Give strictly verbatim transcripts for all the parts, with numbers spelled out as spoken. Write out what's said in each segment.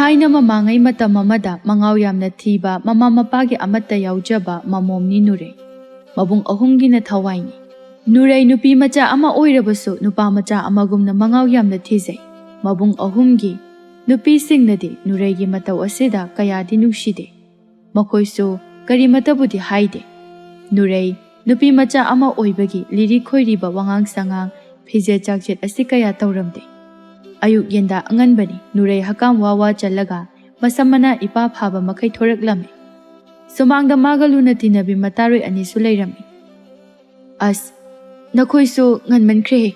ꯑꯩꯅ ꯃꯃꯥꯡꯉꯩ ꯃꯇꯝ ꯑꯃꯗ ꯃꯉꯥꯎ ꯌꯥꯝꯅ ꯊꯤꯕ, ꯃꯃꯥ ꯃꯄꯥꯒꯤ ꯑꯃꯠꯇ ꯌꯥꯎꯖꯕ ꯃꯃꯣꯝꯅꯤ ꯅꯨꯔꯩ꯫ ꯃꯕꯨꯡ ꯑꯍꯨꯝꯒꯤꯅ ꯊꯋꯥꯏꯅꯤ꯫ ꯅꯨꯔꯩ ꯅꯨꯄꯤ ꯃꯆꯥ ꯑꯃ ꯑꯣꯏꯔꯕꯁꯨ ꯅꯨꯄꯥ ꯃꯆꯥ ꯑꯃꯒꯨꯝꯅ ꯃꯉꯥꯎ ꯌꯥꯝꯅ ꯊꯤꯖꯩ꯫ ꯃꯕꯨꯡ ꯑꯍꯨꯝꯒꯤ ꯅꯨꯄꯤꯁꯤꯡꯅꯗꯤ ꯅꯨꯔꯩꯒꯤ ꯃꯇꯧ ꯑꯁꯤꯗ ꯀꯌꯥꯗꯤ ꯅꯨꯡꯁꯤꯗꯦ꯫ ꯃꯈꯣꯏꯁꯨ ꯀꯔꯤꯃꯠꯇꯕꯨꯗꯤ ꯍꯥꯏꯗꯦ꯫ ꯅꯨꯔꯩ ꯅꯨꯄꯤ ꯃꯆꯥ ꯑꯃ ꯑꯣꯏꯕꯒꯤ ꯂꯤꯔꯤ ꯈꯣꯏꯔꯤꯕ ꯋꯥꯉꯥꯡ ꯁꯉꯥꯡ, ꯐꯤꯖꯦꯠ ꯆꯥꯛꯆꯦꯠ ꯑꯁꯤ ꯀꯌꯥ ꯇꯧꯔꯝꯗꯦ꯫ ꯑꯌꯨꯛ ꯌꯦꯟꯗꯥ ꯑꯉꯟꯕꯅꯤ, ꯅꯨꯔꯩ ꯍꯀꯥꯝ ꯋꯥ ꯋꯥ ꯆꯜꯂꯒ ꯃꯁꯝ ꯃꯅꯥ ꯏꯄꯥ ꯐꯥꯕ ꯃꯈꯩ ꯊꯣꯔꯛꯂꯝꯃꯤ꯫ ꯁꯨꯃꯥꯡꯗ ꯃꯥꯒ ꯂꯨꯅ ꯇꯤꯟꯅꯕꯤ ꯃꯇꯥꯔꯣꯏ ꯑꯅꯤꯁꯨ ꯂꯩꯔꯝꯃꯤ꯫ "ꯑꯁ, ꯅꯈꯣꯏꯁꯨ ꯉꯟꯃꯟꯈ꯭ꯔꯦꯍꯦ꯫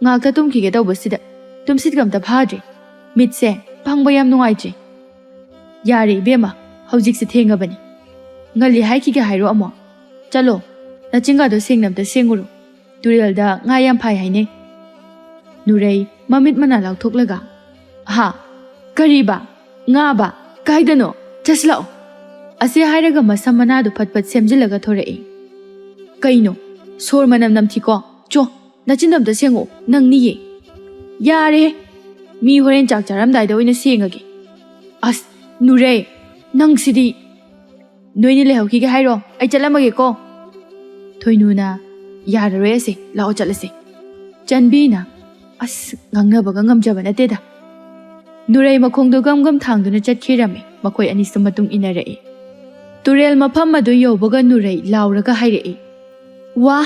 ꯉꯥꯛꯇ ꯇꯨꯝꯈꯤꯒꯦ ꯇꯧꯕꯁꯤꯗ ꯇꯨꯝꯁꯤꯠꯀ ꯑꯝꯇ ꯐꯥꯗ꯭ꯔꯦ꯫ ꯃꯤꯠꯁꯦ ꯄꯥꯡꯕ ꯌꯥꯝ ꯅꯨꯡꯉꯥꯏꯇ꯭ꯔꯦ꯫ ꯌꯥꯔꯦ ꯏꯕꯦꯝꯃ, ꯍꯧꯖꯤꯛꯁꯦ ꯊꯦꯡꯉꯕꯅꯤ꯫ ꯉꯜꯂꯤ ꯍꯥꯏꯈꯤꯒꯦ ꯍꯥꯏꯔꯣ ꯑꯃꯨꯛ? ꯆꯠꯂꯣ, ꯅꯆꯤꯟꯒꯥꯗꯣ ꯁꯦꯡꯅ ꯑꯝꯇ ꯁꯦꯡꯉꯨꯔꯣ꯫ ꯇꯨꯔꯦꯜꯗ ꯉꯥ ꯌꯥꯝ ꯐꯥꯏ ꯍꯥꯏꯅꯩ꯫" ꯅꯨꯔꯩ ꯃꯃꯤꯠ ꯃꯅꯥ ꯂꯥꯎꯊꯣꯛꯂꯒ, "ꯍꯥ? ꯀꯔꯤꯕ? ꯉꯥꯕ? ꯀꯥꯏꯗꯅꯣ? ꯆꯠꯁꯤꯜꯂꯛꯑꯣ꯫" ꯑꯁꯤ ꯍꯥꯏꯔꯒ ꯃꯁꯝ ꯃꯅꯥꯗꯨ ꯐꯠ ꯐꯠ ꯁꯦꯝꯖꯤꯜꯂꯒ ꯊꯣꯔꯛꯏ꯫ "ꯀꯩꯅꯣ? ꯁꯣꯔ ꯃꯅꯝ ꯅꯝꯊꯤꯀꯣ? ꯆꯣ, ꯅꯆꯤꯟꯗꯣ ꯑꯝꯇ ꯁꯦꯡꯉꯣ, ꯅꯪꯅꯤꯌꯦ꯫" "ꯌꯥꯔꯦ, ꯃꯤ ꯍꯣꯔꯦꯟ ꯆꯥꯛ ꯆꯥꯔꯝꯗꯥꯏꯗ ꯑꯣꯏꯅ ꯁꯦꯡꯉꯒꯦ꯫" "ꯑꯁ, ꯅꯨꯔꯩ, ꯅꯪꯁꯤꯗꯤ꯫" "ꯅꯣꯏꯅꯤ ꯂꯩꯍꯧꯈꯤꯒꯦ ꯍꯥꯏꯔꯣ? ꯑꯩ ꯆꯠꯂꯝꯃꯒꯦꯀꯣ꯫" ꯊꯣꯏꯅꯨꯅ, "ꯌꯥꯔꯔꯣꯏ ꯑꯁꯦ, ꯂꯥꯛꯑꯣ ꯆꯠꯂꯁꯦ꯫" ꯆꯟꯕꯤꯅ, "ꯑꯁ, ꯉꯥꯡꯅꯕꯒ ꯉꯝꯖꯕ ꯅꯠꯇꯦꯗ꯫" ꯅꯨꯔꯩ ꯃꯈꯣꯡꯗꯣ ꯒꯝ ꯒꯝ ꯊꯥꯡꯗꯨꯅ ꯆꯠꯈꯤꯔꯝꯃꯤ꯫ ꯃꯈꯣꯏ ꯑꯅꯤꯁꯨ ꯃꯇꯨꯡ ꯏꯟꯅꯔꯛꯏ꯫ ꯇꯨꯔꯦꯜ ꯃꯐꯝ ꯑꯗꯨ ꯌꯧꯕꯒ ꯅꯨꯔꯩ ꯂꯥꯎꯔꯒ ꯍꯥꯏꯔꯛꯏ, "ꯋꯥ,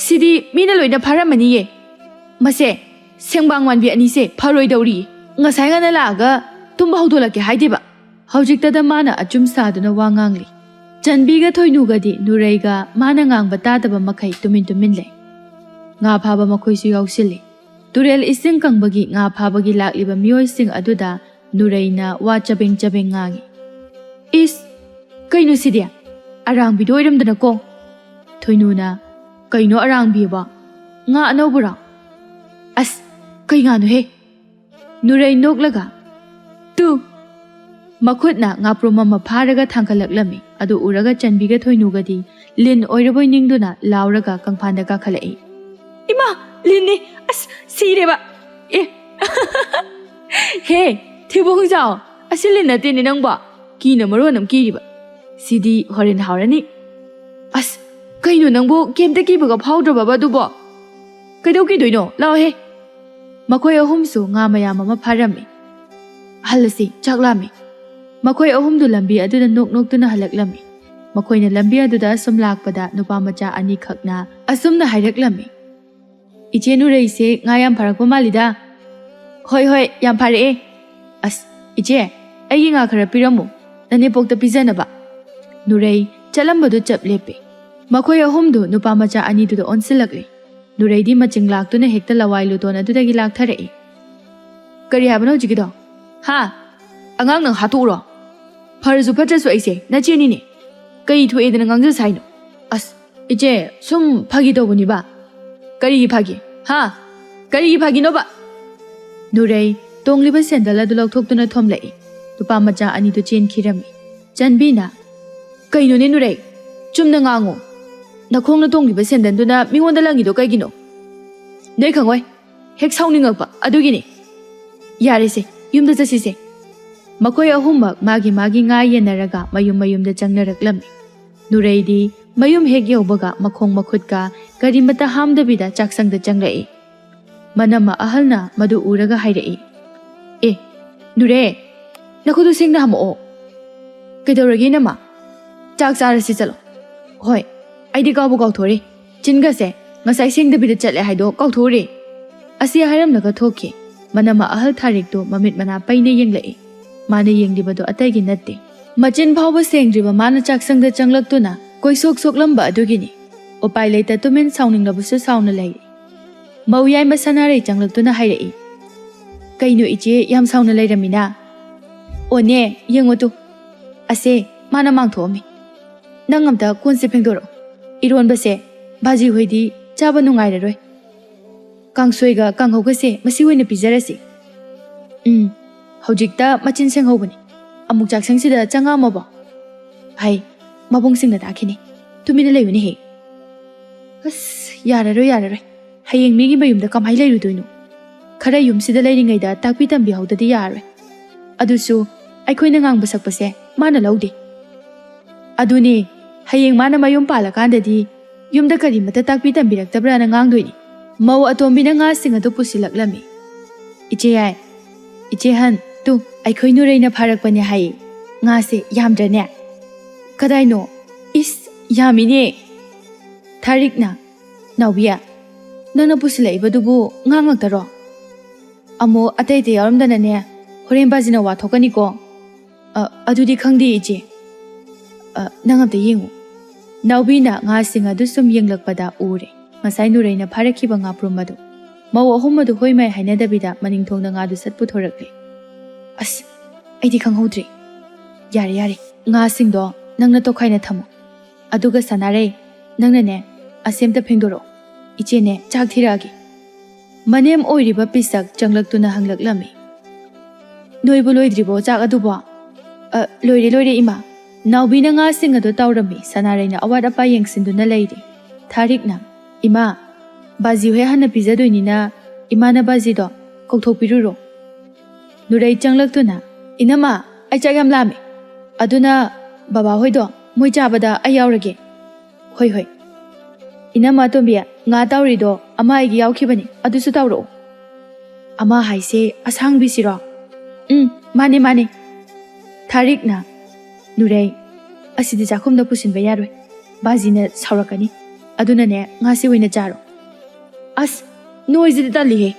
ꯁꯤꯗꯤ ꯃꯤꯅ ꯂꯣꯏꯅ ꯐꯥꯔꯝꯃꯅꯤꯌꯦ꯫ ꯃꯁꯦ, ꯁꯦꯡꯕꯥꯡ ꯃꯥꯟꯕꯤ ꯑꯅꯤꯁꯦ ꯐꯔꯣꯏꯗꯧꯔꯤ꯫ ꯉꯁꯥꯏ ꯉꯟꯅ ꯂꯥꯛꯑꯒ ꯇꯨꯝꯕ ꯍꯧꯗꯣꯛꯂꯛꯀꯦ ꯍꯥꯏꯗꯦꯕ꯫" ꯍꯧꯖꯤꯛꯇꯗ ꯃꯥꯅ ꯑꯆꯨꯝ ꯁꯥꯗꯨꯅ ꯋꯥ ꯉꯥꯡꯂꯤ꯫ ꯆꯟꯕꯤꯒ ꯊꯣꯏꯅꯨꯒꯗꯤ ꯅꯨꯔꯩꯒ ꯃꯥꯅ ꯉꯥꯡꯕ ꯇꯥꯗꯕ ꯃꯈꯩ ꯇꯨꯃꯤꯟ ꯇꯨꯃꯤꯟ ꯂꯩ꯫ ꯉꯥ ꯐꯥꯕ ꯃꯈꯣꯏꯁꯨ ꯌꯥꯎꯁꯤꯜꯂꯤ꯫ ꯇꯨꯔꯦꯜ ꯏꯁꯤꯡ ꯀꯪꯕꯒꯤ ꯉꯥ ꯐꯥꯕꯒꯤ ꯂꯥꯛꯂꯤꯕ ꯃꯤꯑꯣꯏꯁꯤꯡ ꯑꯗꯨꯗ ꯅꯨꯔꯩꯅ ꯋꯥ ꯆꯕꯦꯡ ꯆꯕꯦꯡ ꯉꯥꯡꯏ꯫ "ꯏꯁ! ꯀꯩꯅꯣ ꯁꯤꯗꯤ? ꯑꯔꯥꯡꯕꯤꯗꯣ ꯑꯣꯏꯔꯝꯗꯅꯀꯣ?" ꯊꯣꯏꯅꯨꯅ, "ꯀꯩꯅꯣ ꯑꯔꯥꯡꯕꯤꯕꯣ? ꯉꯥ ꯑꯅꯧꯕꯔꯣ? ꯑꯁ, ꯀꯩ ꯉꯥꯅꯣꯍꯦ?" ꯅꯨꯔꯩ ꯅꯣꯛꯂꯒ, "ꯇꯨ!" ꯃꯈꯨꯠꯅ ꯉꯥꯄ꯭ꯔꯨꯝ ꯑꯃ ꯐꯥꯔꯒ ꯊꯥꯡꯒꯠꯂꯛꯂꯝꯃꯤ꯫ ꯑꯗꯨ ꯎꯔꯒ ꯆꯟꯕꯤꯒ ꯊꯣꯏꯅꯨꯒꯗꯤ ꯂꯤꯟ ꯑꯣꯏꯔꯕꯣꯏ ꯅꯤꯡꯗꯨꯅ ꯂꯥꯎꯔꯒ ꯀꯪꯐꯥꯟꯗ ꯀꯥꯈꯠꯂꯛꯏ꯫ "ꯏꯃꯥ! ꯂꯤꯟꯅꯤ! ꯑꯁ, ꯁꯤꯔꯦꯕ! ꯑꯦ!" "ꯍꯦ, ꯊꯤꯕꯣꯡꯖꯥꯎ! "ꯑꯁꯤ ꯂꯤꯟ ꯅꯠꯇꯦꯅꯦ ꯅꯪꯕꯣ, ꯀꯤꯅ ꯃꯔꯣꯟ ꯑꯃ ꯀꯤꯔꯤꯕ꯫ ꯁꯤꯗꯤ ꯍꯣꯔꯦꯟ ꯍꯥꯎꯔꯅꯤ꯫ ꯑꯁ, ꯀꯩꯅꯣ ꯅꯪꯕꯨ ꯀꯩꯝꯇ ꯀꯤꯕꯒ ꯐꯥꯎꯗ꯭ꯔꯕꯕ ꯑꯗꯨꯕꯣ? ꯀꯩꯗꯧ ꯀꯤꯗꯣꯏꯅꯣ? ꯂꯥꯛꯑꯣꯍꯦ!" ꯃꯈꯣꯏ ꯑꯍꯨꯝꯁꯨ ꯉꯥ ꯃꯌꯥꯝ ꯑꯃ ꯐꯥꯔꯝꯃꯤ꯫ "ꯍꯜꯂꯁꯤ, ꯆꯥꯛ ꯂꯥꯝꯃꯤ꯫" ꯃꯈꯣꯏ ꯑꯍꯨꯝꯗꯨ ꯂꯝꯕꯤ ꯑꯗꯨꯗ ꯅꯣꯛ ꯅꯣꯛꯇꯨꯅ ꯍꯜꯂꯛꯂꯝꯃꯤ꯫ ꯃꯈꯣꯏꯅ ꯂꯝꯕꯤ ꯑꯗꯨꯗ ꯁꯨꯝ ꯂꯥꯛꯄꯗ ꯅꯨꯄꯥ ꯃꯆꯥ ꯑꯅꯤꯈꯛꯅ ꯑꯁꯨꯝꯅ ꯍꯥꯏꯔꯛꯂꯝꯃꯤ, "ꯏꯆꯦ ꯅꯨꯔꯩꯁꯦ ꯉꯥ ꯌꯥꯝ ꯐꯥꯔꯛꯄ ꯃꯥꯜꯂꯤꯗ꯫" "ꯍꯣꯏ, ꯍꯣꯏ, ꯌꯥꯝ ꯐꯥꯔꯛꯑꯦ꯫ ꯑꯁ, ꯏꯆꯦ, ꯑꯩꯒꯤ ꯉꯥ ꯈꯔ ꯄꯤꯔꯝꯃꯨ, ꯅꯅꯦꯄꯣꯛꯇ ꯄꯤꯖꯅꯕ꯫" ꯅꯨꯔꯩ ꯆꯠꯂꯝꯕꯗꯨ ꯆꯞ ꯂꯦꯞꯄꯦ꯫ ꯃꯈꯣꯏ ꯑꯍꯨꯝꯗꯨ ꯅꯨꯄꯥ ꯃꯆꯥ ꯑꯅꯤꯗꯨꯗ ꯑꯣꯟꯁꯤꯜꯂꯛꯂꯦ꯫ ꯅꯨꯔꯩꯗꯤ ꯃꯆꯤꯡ ꯂꯥꯛꯇꯨꯅ ꯍꯦꯛꯇ ꯂꯋꯥꯏ ꯂꯨꯇꯣꯟ ꯑꯗꯨꯗꯒꯤ ꯂꯥꯛꯊꯔꯛꯏ꯫ "ꯀꯔꯤ ꯍꯥꯏꯕꯅꯣ ꯍꯧꯖꯤꯛꯀꯤꯗꯣ? ꯍꯥ? ꯑꯉꯥꯡ ꯅꯪ ꯍꯥꯠꯇꯣꯛꯎꯔꯣ? ꯐꯔꯁꯨ ꯐꯠꯇ꯭ꯔꯁꯨ ꯑꯩꯁꯦ ꯅꯆꯦꯅꯤꯅꯦ꯫ ꯀꯩ ꯊꯣꯛꯑꯦꯗꯅ ꯉꯥꯡꯖꯁꯦ ꯍꯥꯏꯅꯣ? ꯑꯁ, ꯏꯆꯦ, ꯁꯨꯝ ꯐꯥꯒꯤ ꯇꯧꯕꯅꯤꯕ꯫" "ꯀꯔꯤꯒꯤ ꯐꯥꯒꯤ? ꯍꯥ? ꯀꯔꯤꯒꯤ ꯐꯥꯒꯤꯅꯣꯕ?" ꯅꯨꯔꯩ ꯇꯣꯡꯂꯤꯕ ꯁꯦꯟꯗꯜ ꯑꯗꯨ ꯂꯧꯊꯣꯛꯇꯨꯅ ꯊꯣꯝꯂꯛꯏ꯫ ꯅꯨꯄꯥ ꯃꯆꯥ ꯑꯅꯤꯗꯨ ꯆꯦꯟꯈꯤꯔꯝꯃꯤ꯫ ꯆꯟꯕꯤꯅ, "ꯀꯩꯅꯣꯅꯦ ꯅꯨꯔꯩ? ꯆꯨꯝꯅ ꯉꯥꯡꯉꯨ꯫ ꯅꯈꯣꯡꯅ ꯇꯣꯡꯂꯤꯕ ꯁꯦꯟꯗꯜꯗꯨꯅ ꯃꯤꯉꯣꯟꯗ ꯂꯪꯉꯤꯗꯣ ꯀꯩꯒꯤꯅꯣ?" "ꯅꯣꯏ ꯈꯪꯉꯣꯏ꯫ ꯍꯦꯛ ꯁꯥꯎꯅꯤꯡꯉꯛꯄ ꯑꯗꯨꯒꯤꯅꯦ꯫ ꯌꯥꯔꯦꯁꯦ, ꯌꯨꯝꯗ ꯆꯠꯁꯤꯁꯦ꯫" ꯃꯈꯣꯏ ꯑꯍꯨꯝꯃꯛ ꯃꯥꯒꯤ ꯃꯥꯒꯤ ꯉꯥ ꯌꯦꯟꯅꯔꯒ ꯃꯌꯨꯝ ꯃꯌꯨꯝꯗ ꯆꯪꯅꯔꯛꯂꯝꯃꯤ꯫ ꯅꯨꯔꯩꯗꯤ ꯃꯌꯨꯝ ꯍꯦꯛ ꯌꯧꯕꯒ ꯃꯈꯣꯡ ꯃꯈꯨꯠꯀ ꯀꯔꯤꯃꯠꯇ ꯍꯥꯝꯗꯕꯤꯗ ꯆꯥꯛꯁꯪꯗ ꯆꯪꯂꯛꯏ꯫ ꯃꯅꯝꯃ ꯑꯍꯜꯅ ꯃꯗꯨ ꯎꯔꯒ ꯍꯥꯏꯔꯛꯏ, "ꯑꯦ, ꯅꯨꯔꯦ, ꯅꯈꯨꯠꯇꯨ ꯁꯦꯡꯅ ꯍꯥꯝꯃꯛꯑꯣ꯫" "ꯀꯩꯗꯧꯔꯒꯦ, ꯏꯅꯝꯃ? ꯆꯥꯛ ꯆꯥꯔꯁꯤ, ꯆꯠꯂꯣ꯫" "ꯍꯣꯏ, ꯑꯩꯗꯤ ꯀꯥꯎꯕꯨ ꯀꯥꯎꯊꯣꯛꯔꯦ꯫ ꯆꯤꯟꯒꯁꯦ ꯉꯁꯥꯏ ꯁꯦꯡꯗꯕꯤꯗ ꯆꯠꯂꯦ ꯍꯥꯏꯗꯣ ꯀꯥꯎꯊꯣꯛꯎꯔꯦ꯫" ꯑꯁꯤ ꯍꯥꯏꯔꯝꯂꯒ ꯊꯣꯛꯈꯤ꯫ ꯃꯅꯝꯃ ꯑꯍꯜ ꯊꯥꯔꯤꯛꯇꯨ ꯃꯃꯤꯠ ꯃꯅꯥ ꯄꯩꯅ ꯌꯦꯡꯂꯛꯏ꯫ ꯃꯥꯅ ꯌꯦꯡꯂꯤꯕꯗꯨ ꯑꯇꯩꯒꯤ ꯅꯠꯇꯦ꯫ ꯃꯆꯤꯟ ꯐꯥꯎꯕ ꯁꯦꯡꯗ꯭ꯔꯤꯕ ꯃꯥꯅ ꯆꯥꯛꯁꯪꯗ ꯆꯪꯂꯛꯇꯨꯅ ꯀꯣꯏꯁꯣꯛ ꯁꯣꯛꯂꯝꯕ ꯑꯗꯨꯒꯤꯅꯤ꯫ ꯎꯄꯥꯏ ꯂꯩꯇ ꯇꯨꯃꯤꯟ ꯁꯥꯎꯅꯤꯡꯂꯕꯁꯨ ꯁꯥꯎꯅ ꯂꯩꯔꯤ꯫ ꯃꯧ ꯌꯥꯏꯃ ꯁꯅꯥꯔꯩ ꯆꯪꯂꯛꯇꯨꯅ ꯍꯥꯏꯔꯛꯏ, "ꯀꯩꯅꯣ ꯏꯆꯦ, ꯌꯥꯝ ꯁꯥꯎꯅ ꯂꯩꯔꯝꯃꯤꯅ?" "ꯑꯣꯅꯦ, ꯌꯦꯡꯉꯣ ꯇꯨ, ꯑꯁꯦ ꯃꯥꯅ ꯃꯥꯡꯊꯣꯛꯑꯝꯃꯤ꯫ ꯅꯪ ꯑꯝꯇ ꯀꯣꯟꯁꯦ ꯐꯦꯡꯗꯣꯔꯛꯑꯣ꯫ ꯏꯔꯣꯟꯕꯁꯦ ꯕꯥꯖꯤ ꯍꯣꯏꯗꯤ ꯆꯥꯕ ꯅꯨꯡꯉꯥꯏꯔꯔꯣꯏ꯫ ꯀꯥꯡꯁꯣꯏꯒ ꯀꯥꯡꯍꯧꯒꯁꯦ ꯃꯁꯤ ꯑꯣꯏꯅ ꯄꯤꯖꯔꯁꯤ꯫" "ꯎꯝ, ꯍꯧꯖꯤꯛꯇ ꯃꯆꯤꯟ ꯁꯦꯡꯍꯧꯕꯅꯤ꯫ ꯑꯃꯨꯛ ꯆꯥꯛꯁꯪꯁꯤꯗ ꯆꯪꯉꯛꯑꯝꯃꯕꯣ? ꯍꯩ, ꯃꯕꯨꯡꯁꯤꯡꯅ ꯇꯥꯈꯤꯅꯤ꯫ ꯇꯨꯃꯤꯟꯅ ꯂꯩꯌꯨꯅꯦꯍꯦ꯫" ꯑꯁ, ꯌꯥꯔꯔꯣꯏ, ꯌꯥꯔꯔꯣꯏ꯫ ꯍꯌꯦꯡ ꯃꯤꯒꯤ ꯃꯌꯨꯝꯗ ꯀꯃꯥꯏ ꯂꯩꯔꯨꯗꯣꯏꯅꯣ? ꯈꯔ ꯌꯨꯝꯁꯤꯗ ꯂꯩꯔꯤꯉꯩꯗ ꯇꯥꯛꯄꯤ ꯇꯝꯕꯤꯍꯧꯗꯗꯤ ꯌꯥꯔꯔꯣꯏ꯫ ꯑꯗꯨꯁꯨ ꯑꯩꯈꯣꯏꯅ ꯉꯥꯡꯕ ꯁꯛꯄꯁꯦ ꯃꯥꯅ ꯂꯧꯗꯦ꯫ ꯑꯗꯨꯅꯦ, ꯍꯌꯦꯡ ꯃꯥꯅ ꯃꯌꯨꯝ ꯄꯥꯜꯂꯀꯥꯟꯗꯗꯤ ꯌꯨꯝꯗ ꯀꯔꯤꯃꯠꯇ ꯇꯥꯛꯄꯤ ꯇꯝꯕꯤꯔꯛꯇꯕ꯭ꯔꯥꯅ ꯉꯥꯡꯗꯣꯏꯅꯤ꯫ ꯃꯧ ꯑꯇꯣꯝꯕꯤꯅ ꯉꯥꯁꯤꯡ ꯑꯗꯨ ꯄꯨꯁꯤꯜꯂꯛꯂꯝꯃꯤ꯫ "ꯏꯆꯦ ꯌꯥꯏ, ꯏꯆꯦ ꯍꯟ, ꯇꯨ, ꯑꯩꯈꯣꯏ ꯅꯨꯔꯩꯅ ꯐꯥꯔꯛꯄꯅꯦ ꯍꯥꯏꯌꯦ꯫ ꯉꯥꯁꯦ ꯌꯥꯝꯗ꯭ꯔꯅꯦ?" "ꯀꯗꯥꯏꯅꯣ? ꯏꯁ, ꯌꯥꯝꯃꯤꯅꯦ!" ꯊꯥꯔꯤꯛꯅ, "ꯅꯥꯎꯕꯤ, ꯅꯪꯅ ꯄꯨꯁꯤꯜꯂꯛꯏꯕꯗꯨꯕꯨ ꯉꯥ ꯉꯥꯛꯇꯔꯣ? ꯑꯃꯨꯛ ꯑꯇꯩ ꯑꯇꯩ ꯌꯥꯎꯔꯝꯗꯅꯅꯦ, ꯍꯣꯔꯦꯟ ꯕꯥꯖꯤꯅ ꯋꯥ ꯊꯣꯛꯀꯅꯤꯀꯣ꯫" "ꯑ, ꯑꯗꯨꯗꯤ ꯈꯪꯗꯦ, ꯏꯆꯦ꯫ ꯑ, ꯅꯪ ꯑꯝꯇ ꯌꯦꯡꯉꯨ꯫" ꯅꯥꯎꯕꯤꯅ ꯉꯥꯁꯤꯡ ꯑꯗꯨ ꯁꯨꯝ ꯌꯦꯡꯂꯛꯄꯗ ꯎꯔꯦ ꯉꯁꯥꯏ ꯅꯨꯔꯩꯅ ꯐꯥꯔꯛꯈꯤꯕ ꯉꯥꯄ꯭ꯔꯨꯝ ꯑꯗꯨ꯫ ꯃꯧ ꯑꯍꯨꯝ ꯑꯗꯨ ꯍꯣꯏ ꯃꯥꯏ ꯍꯥꯏꯅꯗꯕꯤꯗ ꯃꯅꯤꯡ ꯊꯣꯡꯗ ꯉꯥꯗꯨ ꯁꯠ ꯄꯨꯊꯣꯔꯛꯂꯦ꯫ "ꯑꯁ, ꯑꯩꯗꯤ ꯈꯪꯍꯧꯗ꯭ꯔꯦ꯫ ꯌꯥꯔꯦ, ꯌꯥꯔꯦ, ꯉꯥꯁꯤꯡꯗꯣ ꯅꯪꯅ ꯇꯣꯈꯥꯏꯅ ꯊꯝꯃꯨ꯫ ꯑꯗꯨꯒ ꯁꯅꯥꯔꯩ, ꯅꯪꯅꯅꯦ, ꯑꯁꯦꯝꯇ ꯐꯦꯡꯗꯣꯔꯛꯑꯣ꯫ ꯏꯆꯦꯅꯦ, ꯆꯥꯛ ꯊꯤꯔꯛꯑꯒꯦ꯫" ꯃꯅꯦꯝ ꯑꯣꯏꯔꯤꯕ ꯄꯤꯁꯛ ꯆꯪꯂꯛꯇꯨꯅ ꯍꯪꯂꯛꯂꯝꯃꯤ꯫ "ꯅꯣꯏꯕꯨ ꯂꯣꯏꯗ꯭ꯔꯤꯕꯣ ꯆꯥꯛ ꯑꯗꯨꯕꯣ?" "ꯑ, ꯂꯣꯏꯔꯦ, ꯂꯣꯏꯔꯦ, ꯏꯃꯥ꯫" ꯅꯥꯎꯕꯤꯅ ꯉꯥꯁꯤꯡ ꯑꯗꯨ ꯇꯥꯎꯔꯝꯃꯤ꯫ ꯁꯅꯥꯔꯩꯅ ꯑꯋꯥꯠ ꯑꯄꯥ ꯌꯦꯡꯁꯤꯟꯗꯨꯅ ꯂꯩꯔꯤ꯫ ꯊꯥꯔꯤꯛꯅ, "ꯏꯃꯥ, ꯕꯥꯖꯤ ꯍꯣꯏ ꯍꯥꯟꯅ ꯄꯤꯖꯗꯣꯏꯅꯤꯅ ꯏꯃꯥꯅ ꯕꯥꯖꯤꯗꯣ ꯀꯧꯊꯣꯛꯄꯤꯔꯨꯔꯣ꯫" ꯅꯨꯔꯩ ꯆꯪꯂꯛꯇꯨꯅ, "ꯏꯅꯝꯃ, ꯑꯩ ꯆꯥꯛ ꯌꯥꯝ ꯂꯥꯝꯃꯦ꯫ ꯑꯗꯨꯅ ꯕꯕꯥ ꯍꯣꯏꯗꯣ ꯃꯣꯏ ꯆꯥꯕꯗ ꯑꯩ ꯌꯥꯎꯔꯒꯦ꯫" "ꯍꯣꯏ, ꯍꯣꯏ꯫ ꯏꯅꯝꯃ ꯑꯇꯣꯝꯕꯤ, ꯉꯥ ꯇꯥꯎꯔꯤꯗꯣ ꯑꯃ ꯑꯩꯒꯤ ꯌꯥꯎꯈꯤꯕꯅꯤ, ꯑꯗꯨꯁꯨ ꯇꯥꯎꯔꯛꯑꯣ꯫" "ꯑꯃ ꯍꯥꯏꯁꯦ ꯑꯁꯥꯡꯕꯤꯁꯤꯔꯣ?" "ꯎꯝ, ꯃꯥꯅꯦ, ꯃꯥꯅꯦ꯫" ꯊꯥꯔꯤꯛꯅ, "ꯅꯨꯔꯩ, ꯑꯁꯤꯗꯤ ꯆꯥꯛꯈꯨꯝꯗ ꯄꯨꯁꯤꯟꯕ ꯌꯥꯔꯣꯏ꯫ ꯕꯥꯖꯤꯅ ꯁꯥꯎꯔꯛꯀꯅꯤ꯫ ꯑꯗꯨꯅꯅꯦ, ꯉꯥꯁꯤ ꯑꯣꯏꯅ ꯆꯥꯔꯣ꯫" "ꯑꯁ, ꯅꯣꯏꯁꯤꯗꯤ ꯇꯜꯂꯤꯍꯦ!"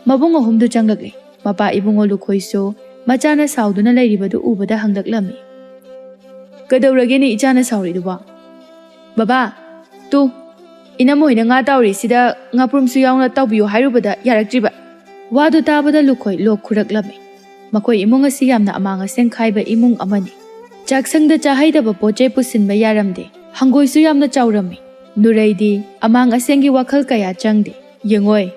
ꯃꯕꯨꯡ ꯑꯍꯨꯝꯗꯨ ꯆꯪꯂꯛꯂꯦ꯫ ꯃꯄꯥ ꯏꯕꯨꯡꯉꯣ ꯂꯨꯈꯣꯏꯁꯨ ꯃꯆꯥꯅ ꯁꯥꯎꯗꯨꯅ ꯂꯩꯔꯤꯕꯗꯨ ꯎꯕꯗ ꯍꯪꯂꯛꯂꯝꯃꯤ꯫ "ꯀꯩꯗꯧꯔꯒꯦꯅꯦ ꯏꯆꯥꯅ ꯁꯥꯎꯔꯤꯗꯨꯕꯣ?" "ꯕꯕꯥ, ꯇꯨ, ꯏꯅꯝꯃ ꯍꯣꯏꯅ ꯉꯥ ꯇꯥꯎꯔꯤꯁꯤꯗ ꯉꯥꯄ꯭ꯔꯨꯝꯁꯨ ꯌꯥꯎꯅ ꯇꯥꯎꯕꯤꯌꯨ ꯍꯥꯏꯔꯨꯕꯗ ꯌꯥꯔꯛꯇ꯭ꯔꯤꯕ꯫" ꯋꯥꯗꯨ ꯇꯥꯕꯗ ꯂꯨꯈꯣꯏ ꯂꯣꯛ ꯈꯨꯔꯛꯂꯝꯃꯤ꯫ ꯃꯈꯣꯏ ꯏꯃꯨꯡ ꯑꯁꯤ ꯌꯥꯝꯅ ꯑꯃꯥꯡ ꯑꯁꯦꯡ ꯈꯥꯏꯕ ꯏꯃꯨꯡ ꯑꯃꯅꯤ꯫ ꯆꯥꯛꯁꯪꯗ ꯆꯥꯍꯩꯗꯕ ꯄꯣꯠ ꯆꯩ ꯄꯨꯁꯤꯟꯕ ꯌꯥꯔꯝꯗꯦ꯫ ꯍꯪꯒꯣꯏꯁꯨ ꯌꯥꯝꯅ ꯆꯥꯎꯔꯝꯃꯤ꯫ ꯅꯨꯔꯩꯗꯤ ꯑꯃꯥꯡ ꯑꯁꯦꯡꯒꯤ ꯋꯥꯈꯜ ꯀꯌꯥ ꯆꯪꯗꯦ꯫ "ꯌꯦꯡꯉꯣꯏ,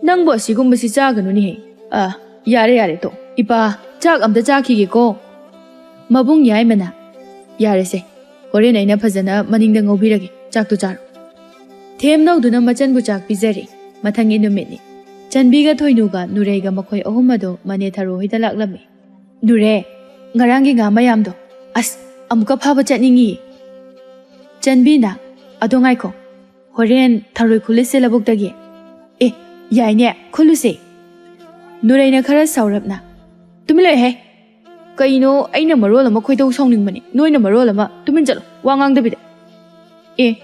ꯅꯪꯕꯨ ꯑꯁꯤꯒꯨꯝꯕꯁꯤ ꯆꯥꯒꯅꯨꯅꯦꯍꯦ꯫ ꯑ, ꯌꯥꯔꯦ, ꯌꯥꯔꯦ, ꯇꯣ꯫ ꯏꯄꯥ, ꯆꯥꯛ ꯑꯝꯇ ꯆꯥꯈꯤꯒꯦꯀꯣ꯫" ꯃꯕꯨꯡ ꯌꯥꯏꯃꯅ, "ꯌꯥꯔꯦꯁꯦ, ꯍꯣꯔꯦꯟ ꯑꯩꯅ ꯐꯖꯅ ꯃꯅꯤꯡꯗ ꯉꯧꯕꯤꯔꯒꯦ, ꯆꯥꯛꯇꯨ ꯆꯥꯔꯣ꯫" ꯊꯦꯝꯅꯧꯗꯨꯅ ꯃꯆꯟꯕꯨ ꯆꯥꯛ ꯄꯤꯖꯔꯦ꯫ ꯃꯊꯪꯒꯤ ꯅꯨꯃꯤꯠꯅꯤ꯫ ꯆꯟꯕꯤꯒ ꯊꯣꯏꯅꯨꯒ ꯅꯨꯔꯩꯒ ꯃꯈꯣꯏ ꯑꯍꯨꯝ ꯑꯗꯨ ꯃꯅꯦ ꯊꯔꯣ ꯍꯣꯏꯗ ꯂꯥꯛꯂꯝꯃꯤ꯫ ꯅꯨꯔꯦ, ꯉꯔꯥꯡꯒꯤ ꯉꯥ ꯃꯌꯥꯝꯗꯣ, ꯑꯁ, ꯑꯃꯨꯛꯀ ꯐꯥꯕ ꯆꯠꯅꯤꯡꯉꯤ꯫ ꯆꯟꯕꯤꯅ, ꯑꯗꯣ ꯉꯥꯏꯈꯣ, ꯍꯣꯔꯦꯟ ꯊꯔꯣꯏ ꯈꯨꯜꯂꯨꯁꯦ ꯂꯧꯕꯨꯛꯇꯒꯤ꯫ ꯑꯦ, ꯌꯥꯏꯅꯦ, ꯈꯨꯜꯂꯨꯁꯦ꯫ ꯅꯨꯔꯩꯅ ꯈꯔ ꯁꯥꯎꯔꯞꯅ, ꯇꯨꯃꯤꯟ ꯂꯩꯍꯦ꯫ ꯀꯩꯅꯣ, ꯑꯩꯅ ꯃꯔꯣꯜ ꯑꯃ ꯈꯣꯏꯗꯧ ꯁꯥꯎꯅꯤꯡꯕꯅꯦ, ꯅꯣꯏꯅ ꯃꯔꯣꯜ ꯑꯃ, ꯇꯨꯃꯤꯟ ꯆꯠꯂꯣ, ꯋꯥ ꯉꯥꯡꯗꯕꯤꯗ꯫ ꯑꯦ,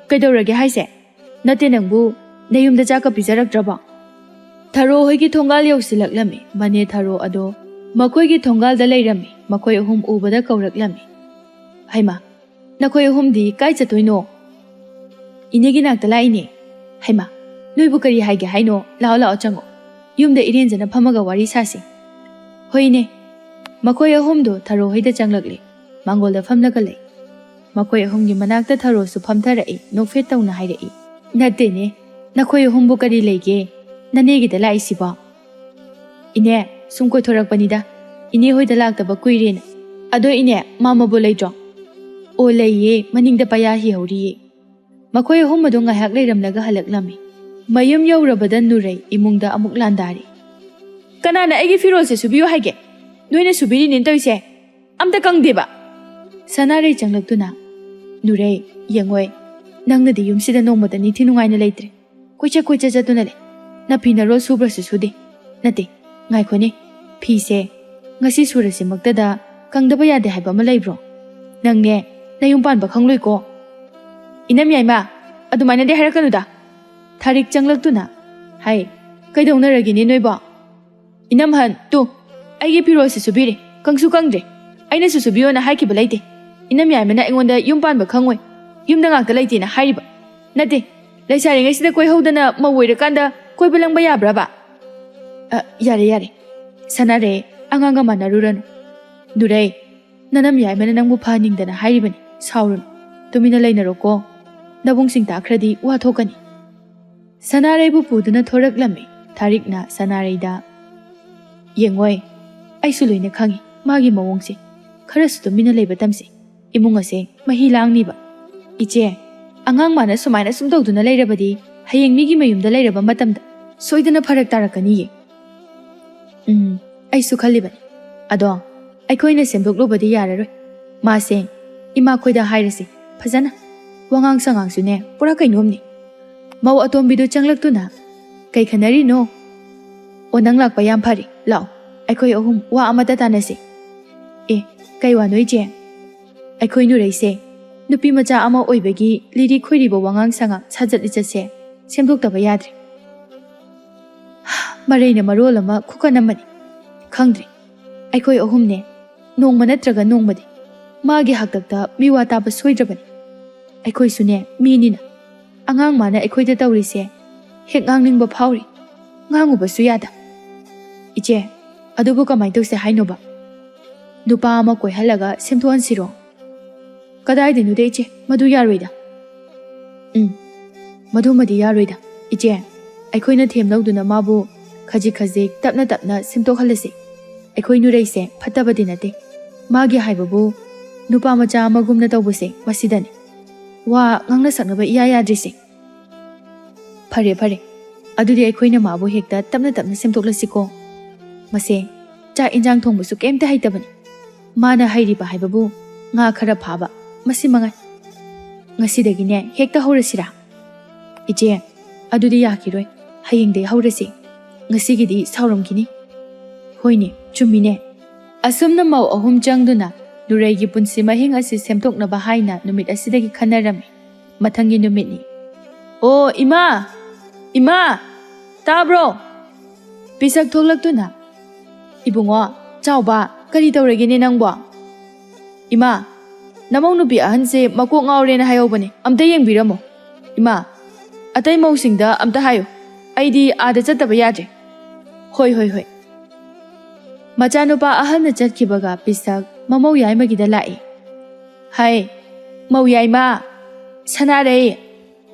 ꯀꯩꯗꯧꯔꯒꯦ ꯍꯥꯏꯁꯦ? ꯅꯠꯇꯦ ꯅꯪꯕꯨ, ꯅꯌꯨꯝꯗ ꯆꯥꯛꯀ ꯄꯤꯖꯔꯛꯇ꯭ꯔꯕꯣ? ꯊꯔꯣ ꯍꯣꯏꯒꯤ ꯊꯣꯡꯒꯥꯜ ꯌꯧꯁꯤꯜꯂꯛꯂꯝꯃꯤ꯫ ꯃꯅꯦ ꯊꯔꯣ ꯑꯗꯣ ꯃꯈꯣꯏꯒꯤ ꯊꯣꯡꯒꯥꯜꯗ ꯂꯩꯔꯝꯃꯤ꯫ ꯃꯈꯣꯏ ꯑꯍꯨꯝ ꯎꯕꯗ ꯀꯧꯔꯛꯂꯝꯃꯤ꯫ ꯍꯩꯃꯥ, ꯅꯈꯣꯏ ꯑꯍꯨꯝꯗꯤ ꯀꯥꯏ ꯆꯠꯇꯣꯏꯅꯣ? ꯏꯅꯦꯒꯤ ꯅꯥꯛꯇ ꯂꯥꯛꯏꯅꯦ꯫ ꯍꯩꯃꯥ, ꯅꯣꯏꯕꯨ ꯀꯔꯤ ꯍꯥꯏꯒꯦ ꯍꯥꯏꯅꯣ? ꯂꯥꯛꯑꯣ, ꯂꯥꯛꯑꯣ, ꯆꯪꯉꯣ꯫ ꯌꯨꯝꯗ ꯏꯔꯦꯟꯖꯅ ꯐꯝꯃꯒ ꯋꯥꯔꯤ ꯁꯥꯁꯤ꯫ ꯍꯣꯏꯅꯦ꯫ ꯃꯈꯣꯏ ꯑꯍꯨꯝꯗꯣ ꯊꯔꯣ ꯍꯣꯏꯗ ꯆꯪꯂꯛꯂꯦ꯫ ꯃꯥꯡꯒꯣꯜꯗ ꯐꯝꯂꯒ ꯂꯩ꯫ ꯃꯈꯣꯏ ꯑꯍꯨꯝꯒꯤ ꯃꯅꯥꯛꯇ ꯊꯔꯣꯁꯨ ꯐꯝꯊꯔꯛꯏ, ꯅꯣꯛꯐꯦꯠ ꯇꯧꯅ ꯍꯥꯏꯔꯛꯏ, "ꯅꯠꯇꯦꯅꯦ, ꯅꯈꯣꯏ ꯑꯍꯨꯝꯕꯨ ꯀꯔꯤ ꯂꯩꯒꯦ? ꯅꯅꯦꯒꯤꯗ ꯂꯥꯛꯏꯁꯤꯕꯣ?" "ꯏꯅꯦ, ꯁꯨꯝ ꯀꯣꯏꯊꯣꯔꯛꯄꯅꯤꯗ꯫ ꯏꯅꯦ ꯍꯣꯏꯗ ꯂꯥꯛꯇꯕ ꯀꯨꯏꯔꯦꯅ꯫ ꯑꯗꯣ ꯏꯅꯦ, ꯃꯥꯃꯕꯨ ꯂꯩꯇ꯭ꯔꯣ?" "ꯑꯣ, ꯂꯩꯌꯦ, ꯃꯅꯤꯡꯗ ꯄꯌꯥ ꯍꯤꯍꯧꯔꯤꯌꯦ꯫" ꯃꯈꯣꯏ ꯑꯍꯨꯝ ꯑꯗꯨ ꯉꯥꯏꯍꯥꯛ ꯂꯩꯔꯝꯂꯒ ꯍꯜꯂꯛꯂꯝꯃꯤ꯫ ꯃꯌꯨꯝ ꯌꯧꯔꯕꯗ ꯅꯨꯔꯩ ꯏꯃꯨꯡꯗ ꯑꯃꯨꯛ ꯂꯥꯟꯗꯥꯔꯤ꯫ "ꯀꯅꯥꯅ ꯑꯩꯒꯤ ꯐꯤꯔꯣꯜꯁꯦ ꯁꯨꯕꯤꯌꯨ ꯍꯥꯏꯒꯦ? ꯅꯣꯏꯅ ꯁꯨꯕꯤꯔꯤꯅꯦꯅ ꯇꯧꯔꯤꯁꯦ꯫ ꯑꯝꯇ ꯀꯪꯗꯦꯕ꯫" ꯁꯅꯥꯔꯩ ꯆꯪꯂꯛꯇꯨꯅ, "ꯅꯨꯔꯩ, ꯌꯦꯡꯉꯣꯏ, ꯅꯪꯅꯗꯤ ꯌꯨꯝꯁꯤꯗ ꯅꯣꯡꯃꯇ ꯅꯤꯡꯊꯤ ꯅꯨꯡꯉꯥꯏꯅ ꯂꯩꯇ꯭ꯔꯦ꯫ ꯀꯣꯏꯆꯠ ꯀꯣꯏꯆꯠ ꯆꯠꯇꯨꯅ ꯂꯩ꯫ ꯅꯐꯤ ꯅꯔꯣꯜ ꯁꯨꯕ꯭ꯔꯁꯨ ꯁꯨꯗꯦ꯫ ꯅꯠꯇꯦ, ꯉꯥꯏꯈꯣꯅꯦ, ꯐꯤꯁꯦ ꯉꯁꯤ ꯁꯨꯔꯁꯤꯃꯛꯇꯗ ꯀꯪꯗꯕ ꯌꯥꯗꯦ ꯍꯥꯏꯕ ꯑꯃ ꯂꯩꯕ꯭ꯔꯣ? ꯅꯪꯅꯦ, ꯅꯌꯨꯝ ꯄꯥꯟꯕ ꯈꯪꯂꯣꯏꯀꯣ꯫" "ꯏꯅꯝ ꯌꯥꯏꯃ, ꯑꯗꯨꯃꯥꯏꯅꯗꯤ ꯍꯥꯏꯔꯛꯀꯅꯨꯗ꯫" ꯊꯥꯔꯤꯛ ꯆꯪꯂꯛꯇꯨꯅ, "ꯍꯥꯏ, ꯀꯩꯗꯧꯅꯔꯒꯦꯅꯦ ꯅꯣꯏꯕꯣ?" "ꯏꯅꯝꯍꯟ, ꯇꯨ, ꯑꯩꯒꯤ ꯐꯤꯔꯣꯜꯁꯤ ꯁꯨꯕꯤꯔꯦ, ꯀꯪꯁꯨ ꯀꯪꯗ꯭ꯔꯦ꯫ ꯑꯩꯅꯁꯨ ꯁꯨꯕꯤꯌꯣꯅ ꯍꯥꯏꯈꯤꯕ ꯂꯩꯇꯦ꯫ ꯏꯅꯝ ꯌꯥꯏꯃꯅ ꯑꯩꯉꯣꯟꯗ ꯌꯨꯝ ꯄꯥꯟꯕ ꯈꯪꯉꯣꯏ, ꯌꯨꯝꯗ ꯉꯥꯛꯇ ꯂꯩꯇꯦꯅ ꯍꯥꯏꯔꯤꯕ꯫ ꯅꯠꯇꯦ, ꯂꯩꯁꯥꯔꯤꯉꯩꯁꯤꯗ ꯀꯣꯏꯍꯧꯗꯅ ꯃꯧ ꯑꯣꯏꯔꯀꯥꯟꯗ ꯀꯣꯏꯕ ꯂꯪꯕ ꯌꯥꯕ꯭ꯔꯕ?" "ꯑ, ꯌꯥꯔꯦ, ꯌꯥꯔꯦ, ꯁꯥꯟꯅꯔꯦ, ꯑꯉꯥꯡꯒ ꯃꯥꯟꯅꯔꯨꯔꯅꯨ꯫ ꯅꯨꯔꯩ, ꯅꯅꯝ ꯌꯥꯏꯃꯅ ꯅꯪꯕꯨ ꯐꯍꯟꯅꯤꯡꯗꯅ ꯍꯥꯏꯔꯤꯕꯅꯤ, ꯁꯥꯎꯔꯨꯅꯨ, ꯇꯨꯃꯤꯟꯅ ꯂꯩꯅꯔꯣꯀꯣ꯫ ꯅꯕꯨꯡꯁꯤꯡ ꯇꯥꯈ꯭ꯔꯗꯤ ꯋꯥ ꯊꯣꯛꯀꯅꯤ꯫" ꯁꯅꯥꯔꯩꯕꯨ ꯄꯨꯗꯨꯅ ꯊꯣꯔꯛꯂꯝꯃꯤ꯫ ꯊꯥꯔꯤꯛꯅ ꯁꯅꯥꯔꯩꯗ, "ꯌꯦꯡꯉꯣꯏ, ꯑꯩꯁꯨ ꯂꯣꯏꯅ ꯈꯪꯉꯤ ꯃꯥꯒꯤ ꯃꯑꯣꯡꯁꯦ꯫ ꯈꯔꯁꯨ ꯇꯨꯃꯤꯟꯅ ꯂꯩꯕ ꯇꯝꯁꯤ꯫ ꯏꯃꯨꯡ ꯑꯁꯦ ꯃꯍꯤ ꯂꯥꯡꯅꯤꯕ꯫ ꯏꯆꯦ, ꯑꯉꯥꯡ ꯃꯥꯅ ꯁꯨꯃꯥꯏꯅ ꯁꯨꯝ ꯇꯧꯗꯨꯅ ꯂꯩꯔꯕꯗꯤ ꯍꯌꯦꯡ ꯃꯤꯒꯤ ꯃꯌꯨꯝꯗ ꯂꯩꯔꯕ ꯃꯇꯝꯗ ꯁꯣꯏꯗꯅ ꯐꯔꯛ ꯇꯥꯔꯛꯀꯅꯤꯌꯦ꯫" "ꯎꯝ, ꯑꯩꯁꯨ ꯈꯜꯂꯤꯕꯅꯤ꯫ ꯑꯗꯣ ꯑꯩꯈꯣꯏꯅ ꯁꯦꯝꯗꯣꯛꯂꯨꯕꯗꯤ ꯌꯥꯔꯔꯣꯏ꯫ ꯃꯥꯁꯦ ꯏꯃꯥꯈꯣꯏꯗ ꯍꯥꯏꯔꯁꯤ ꯐꯖꯅ꯫ ꯋꯥꯉꯥꯡ ꯁꯉꯥꯡꯁꯨꯅꯦ ꯄꯨꯔꯥ ꯀꯩꯅꯣꯝꯅꯤ꯫ ꯃꯧ ꯑꯇꯣꯝꯕꯤꯗꯨ ꯆꯪꯂꯛꯇꯨꯅ, "ꯀꯩ ꯈꯟꯅꯔꯤꯅꯣ? ꯑꯣ, ꯅꯪ ꯂꯥꯛꯄ ꯌꯥꯝ ꯐꯔꯦ꯫ ꯂꯥꯛꯑꯣ, ꯑꯩꯈꯣꯏ ꯑꯍꯨꯝ ꯋꯥ ꯑꯃꯇ ꯇꯥꯟꯅꯁꯤ꯫" "ꯑꯦ, ꯀꯩ ꯋꯥꯅꯣ ꯏꯆꯦ?" "ꯑꯩꯈꯣꯏ ꯅꯨꯔꯩꯁꯦ ꯅꯨꯄꯤ ꯃꯆꯥ ꯑꯃ ꯑꯣꯏꯕꯒꯤ ꯂꯤꯔꯤ ꯈꯣꯏꯔꯤꯕ ꯋꯥꯉꯥꯡ ꯁꯉꯥꯡ, ꯁꯥꯖꯠ ꯂꯤꯆꯠꯁꯦ ꯁꯦꯝꯗꯣꯛꯇꯕ ꯌꯥꯗ꯭ꯔꯦ꯫ ꯃꯔꯩꯅ ꯃꯔꯣꯜ ꯑꯃ ꯈꯨꯀꯟ ꯑꯃꯅꯤ꯫ ꯈꯪꯗ꯭ꯔꯦ, ꯑꯩꯈꯣꯏ ꯑꯍꯨꯝꯅꯦ ꯅꯣꯡꯃ ꯅꯠꯇ꯭ꯔꯒ ꯅꯣꯡꯃꯗꯤ ꯃꯥꯒꯤ ꯍꯥꯛꯇꯛꯇ ꯃꯤꯋꯥ ꯇꯥꯕ ꯁꯣꯏꯗ꯭ꯔꯕꯅꯤ꯫ ꯑꯩꯈꯣꯏꯁꯨꯅꯦ ꯃꯤꯅꯤꯅ ꯑꯉꯥꯡ ꯃꯥꯅ ꯑꯩꯈꯣꯏꯗ ꯇꯧꯔꯤꯁꯦ ꯍꯦꯛ ꯉꯥꯡꯅꯤꯡꯕ ꯐꯥꯎꯔꯤ꯫ ꯉꯥꯡꯉꯨꯕꯁꯨ ꯌꯥꯗ꯫" "ꯏꯆꯦ, ꯑꯗꯨꯕꯨ ꯀꯃꯥꯏꯅ ꯇꯧꯁꯦ ꯍꯥꯏꯅꯣꯕ? ꯅꯨꯄꯥ ꯑꯃ ꯀꯣꯏꯍꯜꯂꯒ ꯁꯦꯝꯗꯣꯛꯍꯟꯁꯤꯔꯣ?" "ꯀꯗꯥꯏꯗꯅꯣꯗ ꯏꯆꯦ, ꯃꯗꯨ ꯌꯥꯔꯣꯏꯗ꯫" "ꯎꯝ, ꯃꯗꯨꯃꯗꯤ ꯌꯥꯔꯣꯏꯗ꯫ ꯏꯆꯦ, ꯑꯩꯈꯣꯏꯅ ꯊꯦꯝ ꯂꯧꯗꯨꯅ ꯃꯥꯕꯨ ꯈꯖꯤꯛ ꯈꯖꯤꯛ ꯇꯞꯅ ꯇꯞꯅ ꯁꯦꯝꯗꯣꯛꯍꯜꯂꯁꯤ꯫ ꯑꯩꯈꯣꯏ ꯅꯨꯔꯩꯁꯦ ꯐꯠꯇꯕꯗꯤ ꯅꯠꯇꯦ꯫ ꯃꯥꯒꯤ ꯍꯥꯏꯕꯕꯨ ꯅꯨꯄꯥ ꯃꯆꯥ ꯑꯃꯒꯨꯝꯅ ꯇꯧꯕꯁꯦ ꯃꯁꯤꯗꯅꯤ ꯋꯥ ꯉꯥꯡꯅ ꯁꯛꯅꯕ ꯏꯌꯥ ꯌꯥꯗ꯭ꯔꯤꯁꯦ꯫" "ꯐꯔꯦ, ꯐꯔꯦ꯫ ꯑꯗꯨꯗꯤ ꯑꯩꯈꯣꯏꯅ ꯃꯥꯕꯨ ꯍꯦꯛꯇ ꯇꯞꯅ ꯇꯞꯅ ꯁꯦꯝꯗꯣꯛꯂꯁꯤꯀꯣ꯫ ꯃꯁꯦ ꯆꯥꯛ ꯏꯟꯖꯥꯡ ꯊꯣꯡꯕꯁꯨ ꯀꯩꯝꯇ ꯍꯩꯇꯕꯅꯤ꯫ ꯃꯥꯅ ꯍꯩꯔꯤꯕ ꯍꯥꯏꯕꯕꯨ ꯉꯥ ꯈꯔ ꯐꯥꯕ, ꯃꯁꯤ ꯃꯉꯥꯏ꯫ ꯉꯁꯤꯗꯒꯤꯅꯦ ꯍꯦꯛꯇ ꯍꯧꯔꯁꯤꯔꯥ?" "ꯏꯆꯦ, ꯑꯗꯨꯗꯤ ꯌꯥꯈꯤꯔꯣꯏ꯫ ꯍꯌꯦꯡꯗꯩ ꯍꯧꯔꯁꯤ꯫ ꯉꯁꯤꯒꯤꯗꯤ ꯁꯥꯎꯔꯝꯈꯤꯅꯤ꯫" "ꯍꯣꯏꯅꯦ, ꯆꯨꯝꯃꯤꯅꯦ꯫" ꯑꯁꯨꯝꯅ ꯃꯧ ꯑꯍꯨꯝ ꯆꯪꯗꯨꯅ ꯅꯨꯔꯩꯒꯤ ꯄꯨꯟꯁꯤ ꯃꯍꯤꯡ ꯑꯁꯤ ꯁꯦꯝꯗꯣꯛꯅꯕ ꯍꯥꯏꯅ ꯅꯨꯃꯤꯠ ꯑꯁꯤꯗꯒꯤ ꯈꯟꯅꯔꯝꯃꯤ꯫ ꯃꯊꯪꯒꯤ ꯅꯨꯃꯤꯠꯅꯤ꯫ "ꯑꯣ, ꯏꯃꯥ! ꯏꯃꯥ! ꯇꯥꯕ꯭ꯔꯣ?" ꯄꯤꯁꯛ ꯊꯣꯛꯂꯛꯇꯨꯅ, "ꯏꯕꯨꯡꯉꯣ, ꯆꯥꯎꯕ, ꯀꯔꯤ ꯇꯧꯔꯒꯦꯅꯦ ꯅꯪꯕꯣ?" "ꯏꯃꯥ, ꯅꯃꯧ ꯅꯨꯄꯤ ꯑꯍꯟꯁꯦ ꯃꯀꯣꯛ ꯉꯥꯎꯔꯦꯅ ꯍꯥꯏꯍꯧꯕꯅꯦ, ꯑꯝꯇ ꯌꯦꯡꯕꯤꯔꯝꯃꯣ꯫ ꯏꯃꯥ, ꯑꯇꯩ ꯃꯧꯁꯤꯡꯗ ꯑꯝꯇ ꯍꯥꯏꯌꯨ, ꯑꯩꯗꯤ ꯑꯥꯗ ꯆꯠꯇꯕ ꯌꯥꯗ꯭ꯔꯦ꯫" "ꯍꯣꯏ, ꯍꯣꯏ, ꯍꯣꯏ꯫" ꯃꯆꯥꯅꯨꯄꯥ ꯑꯍꯜꯅ ꯆꯠꯈꯤꯕꯒ ꯄꯤꯁꯛ ꯃꯃꯧ ꯌꯥꯏꯃꯒꯤꯗ ꯂꯥꯛꯏ꯫ "ꯍꯥꯏ, ꯃꯧ ꯌꯥꯏꯃ, ꯁꯅꯥꯔꯩ,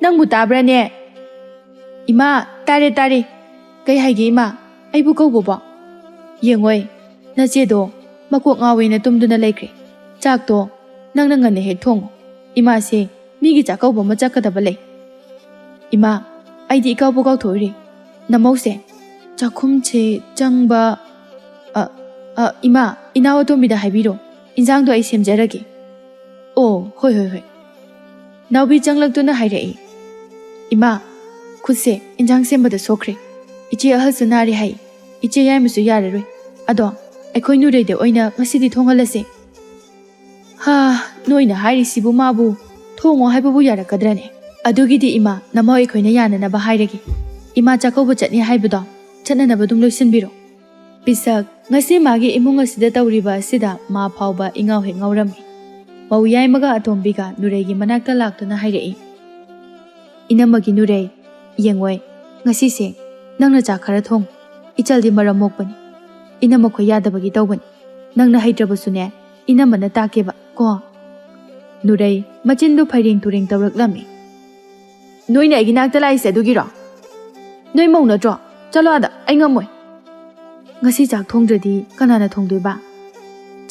ꯅꯪꯕꯨ ꯇꯥꯕ꯭ꯔꯥꯅꯦ?" "ꯏꯃꯥ, ꯇꯥꯔꯦ, ꯇꯥꯔꯦ꯫ ꯀꯩ ꯍꯥꯏꯒꯦ ꯏꯃꯥ? ꯑꯩꯕꯨ ꯀꯧꯕꯕꯣ?" "ꯌꯦꯡꯉꯣꯏ, ꯅꯆꯦꯗꯣ ꯃꯀꯣꯛ ꯉꯥꯎꯋꯦꯅ ꯇꯨꯝꯗꯨꯅ ꯂꯩꯈ꯭ꯔꯦ꯫ ꯆꯥꯛꯇꯣ ꯅꯪꯅ ꯉꯟꯅ ꯍꯦꯛ ꯊꯣꯡꯉꯨ꯫ ꯏꯃꯥꯁꯦ ꯃꯤꯒꯤ ꯆꯥꯛꯀꯧꯕ ꯑꯃ ꯆꯠꯀꯗꯕ ꯂꯩ꯫" "ꯏꯃꯥ, ꯑꯩꯗꯤ ꯏꯀꯥꯎꯕꯨ ꯀꯥꯎꯊꯣꯛꯏꯔꯦ꯫ ꯅꯃꯧꯁꯦ ꯆꯥꯛꯈꯨꯝꯁꯦ ꯆꯪꯕ, ꯑ, ꯑ, ꯏꯃꯥ, ꯏꯅꯥꯎ ꯑꯇꯣꯝꯕꯤꯗ ꯍꯥꯏꯕꯤꯔꯣ, ꯏꯟꯖꯥꯡꯗꯣ ꯑꯩ ꯁꯦꯝꯖꯔꯒꯦ꯫ ꯑꯣ, ꯍꯣꯏ, ꯍꯣꯏ, ꯍꯣꯏ꯫ ꯅꯥꯎꯕꯤ ꯆꯪꯂꯛꯇꯨꯅ ꯍꯥꯏꯔꯛꯏ, "ꯏꯃꯥ, ꯈꯨꯠꯁꯦ ꯏꯟꯖꯥꯡ ꯁꯦꯝꯕꯗ ꯁꯣꯛꯈ꯭ꯔꯦ꯫ ꯏꯆꯦ ꯑꯍꯜꯁꯨ ꯅꯥꯔꯦ ꯍꯥꯏ꯫ ꯏꯆꯦ ꯌꯥꯏꯃꯁꯨ ꯌꯥꯔꯔꯣꯏ꯫ ꯑꯗꯣ ꯑꯩꯈꯣꯏ ꯅꯨꯔꯩꯗ ꯑꯣꯏꯅ ꯉꯁꯤꯗꯤ ꯊꯣꯡꯍꯜꯂꯁꯦ꯫" "ꯍꯥ, ꯅꯣꯏꯅ ꯍꯥꯏꯔꯤꯁꯤꯕꯨ ꯃꯥꯕꯨ ꯊꯣꯡꯉꯣ ꯍꯥꯏꯕꯕꯨ ꯌꯥꯔꯛꯀꯗ꯭ꯔꯅꯦ? ꯑꯗꯨꯒꯤꯗꯤ ꯏꯃꯥ, ꯅꯃꯧ ꯑꯩꯈꯣꯏꯅ ꯌꯥꯅꯅꯕ ꯍꯥꯏꯔꯒꯦ꯫ ꯏꯃꯥ ꯆꯥꯛꯀꯧꯕ ꯆꯠꯅꯤ ꯍꯥꯏꯕꯗꯣ ꯆꯠꯅꯅꯕ ꯑꯗꯨꯝ ꯂꯣꯏꯁꯤꯟꯕꯤꯔꯣ꯫" ꯄꯤꯁꯛ, ꯉꯁꯤ ꯃꯥꯒꯤ ꯏꯃꯨꯡ ꯑꯁꯤꯗ ꯇꯧꯔꯤꯕ ꯑꯁꯤꯗ ꯃꯥ ꯐꯥꯎꯕ ꯏꯉꯥꯎ ꯍꯦꯛ ꯉꯥꯎꯔꯝꯃꯤ꯫ ꯃꯧ ꯌꯥꯏꯃꯒ ꯑꯇꯣꯝꯕꯤꯒ ꯅꯨꯔꯩꯒꯤ ꯃꯅꯥꯛꯇ ꯂꯥꯛꯇꯨꯅ ꯍꯥꯏꯔꯛꯏ, "ꯏꯅꯝꯃꯒꯤ ꯅꯨꯔꯩ, ꯌꯦꯡꯉꯣꯏ, ꯉꯁꯤꯁꯦ ꯅꯪꯅ ꯆꯥꯛ ꯈꯔ ꯊꯣꯡ꯫ ꯏꯆꯜꯗꯤ ꯃꯔꯝ ꯃꯣꯛꯄꯅꯤ꯫ ꯏꯅꯝꯃꯈꯣꯏ ꯌꯥꯗꯕꯒꯤ ꯇꯧꯕꯅꯤ꯫ ꯅꯪꯅ ꯍꯩꯇ꯭ꯔꯕꯁꯨꯅꯦ, ꯏꯅꯝꯃꯅ ꯇꯥꯛꯀꯦꯕ ꯀꯣ꯫" ꯅꯨꯔꯩ ꯃꯆꯤꯟꯗꯨ ꯐꯩꯔꯦꯡ ꯇꯨꯔꯦꯡ ꯇꯧꯔꯛꯂꯝꯃꯤ꯫ "ꯅꯣꯏꯅ ꯑꯩꯒꯤ ꯅꯥꯛꯇ ꯂꯥꯛꯏꯁꯦ ꯑꯗꯨꯒꯤꯔꯣ? ꯅꯣꯏ ꯃꯧ ꯅꯠꯇ꯭ꯔꯣ? ꯆꯠꯂꯣ ꯑꯥꯗ, ꯑꯩ ꯉꯝꯃꯣꯏ꯫ ꯉꯁꯤ ꯆꯥꯛ ꯊꯣꯡꯗ꯭ꯔꯗꯤ ꯀꯅꯥꯅ ꯊꯣꯡꯗꯣꯏꯕ?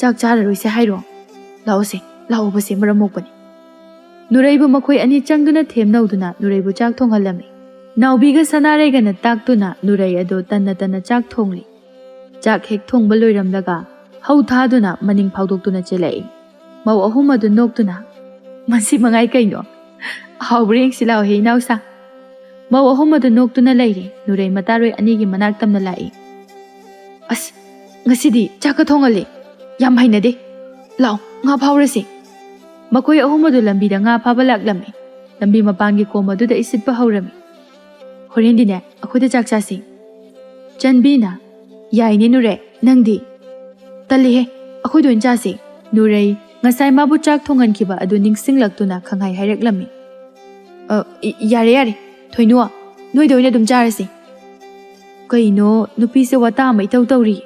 ꯆꯥꯛ ꯆꯥꯔꯔꯣꯏꯁꯦ ꯍꯥꯏꯔꯣ? ꯂꯥꯛꯑꯣꯁꯦ, ꯂꯥꯛꯑꯣꯕꯁꯦ, ꯃꯔꯝ ꯃꯣꯛꯄꯅꯤ꯫" ꯅꯨꯔꯩꯕꯨ ꯃꯈꯣꯏ ꯑꯅꯤ ꯆꯪꯗꯨꯅ ꯊꯦꯝꯅꯧꯗꯨꯅ ꯅꯨꯔꯩꯕꯨ ꯆꯥꯛ ꯊꯣꯡꯍꯜꯂꯝꯃꯤ꯫ ꯅꯥꯎꯕꯤꯒ ꯁꯅꯥꯔꯩꯒꯅ ꯇꯥꯛꯇꯨꯅ ꯅꯨꯔꯩ ꯑꯗꯨ ꯇꯟꯅ ꯇꯟꯅ ꯆꯥꯛ ꯊꯣꯡꯂꯤ꯫ ꯆꯥꯛ ꯍꯦꯛ ꯊꯣꯡꯕ ꯂꯣꯏꯔꯝꯂꯒ ꯍꯧ ꯊꯥꯗꯨꯅ ꯃꯅꯤꯡ ꯐꯥꯎꯗꯣꯛꯇꯨꯅ ꯆꯦꯜꯂꯛꯏ꯫ ꯃꯧ ꯑꯍꯨꯝ ꯑꯗꯨ ꯅꯣꯛꯇꯨꯅ, "ꯃꯁꯤ ꯃꯉꯥꯏ ꯀꯩꯅꯣ? ꯍꯥꯎꯕ꯭ꯔꯥ ꯌꯦꯡꯁꯤ ꯂꯥꯎꯍꯦ, ꯏꯅꯥꯎꯁꯥ꯫" ꯃꯧ ꯑꯍꯨꯝ ꯑꯗꯨ ꯅꯣꯛꯇꯨꯅ ꯂꯩꯔꯦ꯫ ꯅꯨꯔꯩ ꯃꯇꯥꯔꯣꯏ ꯑꯅꯤꯒꯤ ꯃꯅꯥꯛ ꯇꯝꯅ ꯂꯥꯛꯏ꯫ "ꯑꯁ, ꯉꯁꯤꯗꯤ ꯆꯥꯛꯀ ꯊꯣꯡꯍꯜꯂꯦ꯫ ꯌꯥꯝ ꯍꯩꯅꯗꯦ꯫ ꯂꯥꯛꯑꯣ, ꯉꯥ ꯐꯥꯎꯔꯁꯤ꯫" ꯃꯈꯣꯏ ꯑꯍꯨꯝ ꯑꯗꯨ ꯂꯝꯕꯤꯗ ꯉꯥ ꯐꯥꯕ ꯂꯥꯛꯂꯝꯃꯤ꯫ ꯂꯝꯕꯤ ꯃꯄꯥꯟꯒꯤ ꯀꯣꯝ ꯑꯗꯨꯗ ꯏꯁꯤꯠꯄ ꯍꯧꯔꯝꯃꯤ꯫ "ꯍꯣꯔꯦꯟꯗꯤꯅꯦ, ꯑꯩꯈꯣꯏꯗ ꯆꯥꯛ ꯆꯥꯁꯤ꯫" ꯆꯟꯕꯤꯅ, "ꯌꯥꯏꯅꯦ ꯅꯨꯔꯩ, ꯅꯪꯗꯤ?" "ꯇꯜꯂꯤꯍꯦ, ꯑꯩꯈꯣꯏꯗ ꯑꯣꯏꯅ ꯆꯥꯁꯤ꯫" ꯅꯨꯔꯩ ꯉꯁꯥꯏ ꯃꯥꯕꯨ ꯆꯥꯛ ꯊꯣꯡꯍꯟꯈꯤꯕ ꯑꯗꯨ ꯅꯤꯡꯁꯤꯡꯂꯛꯇꯨꯅ ꯈꯪꯍꯥꯏ ꯍꯥꯏꯔꯛꯂꯝꯃꯤ꯫ "ꯑ, ꯏ-, ꯌꯥꯔꯦ, ꯌꯥꯔꯦ, ꯊꯣꯏꯅꯨ, ꯅꯣꯏꯗ ꯑꯣꯏꯅ ꯑꯗꯨꯝ ꯆꯥꯔꯁꯤ꯫" ꯀꯩꯅꯣ, ꯅꯨꯄꯤꯁꯦ ꯋꯥꯇꯥ ꯑꯃ ꯏꯇꯧ ꯇꯧꯔꯤ꯫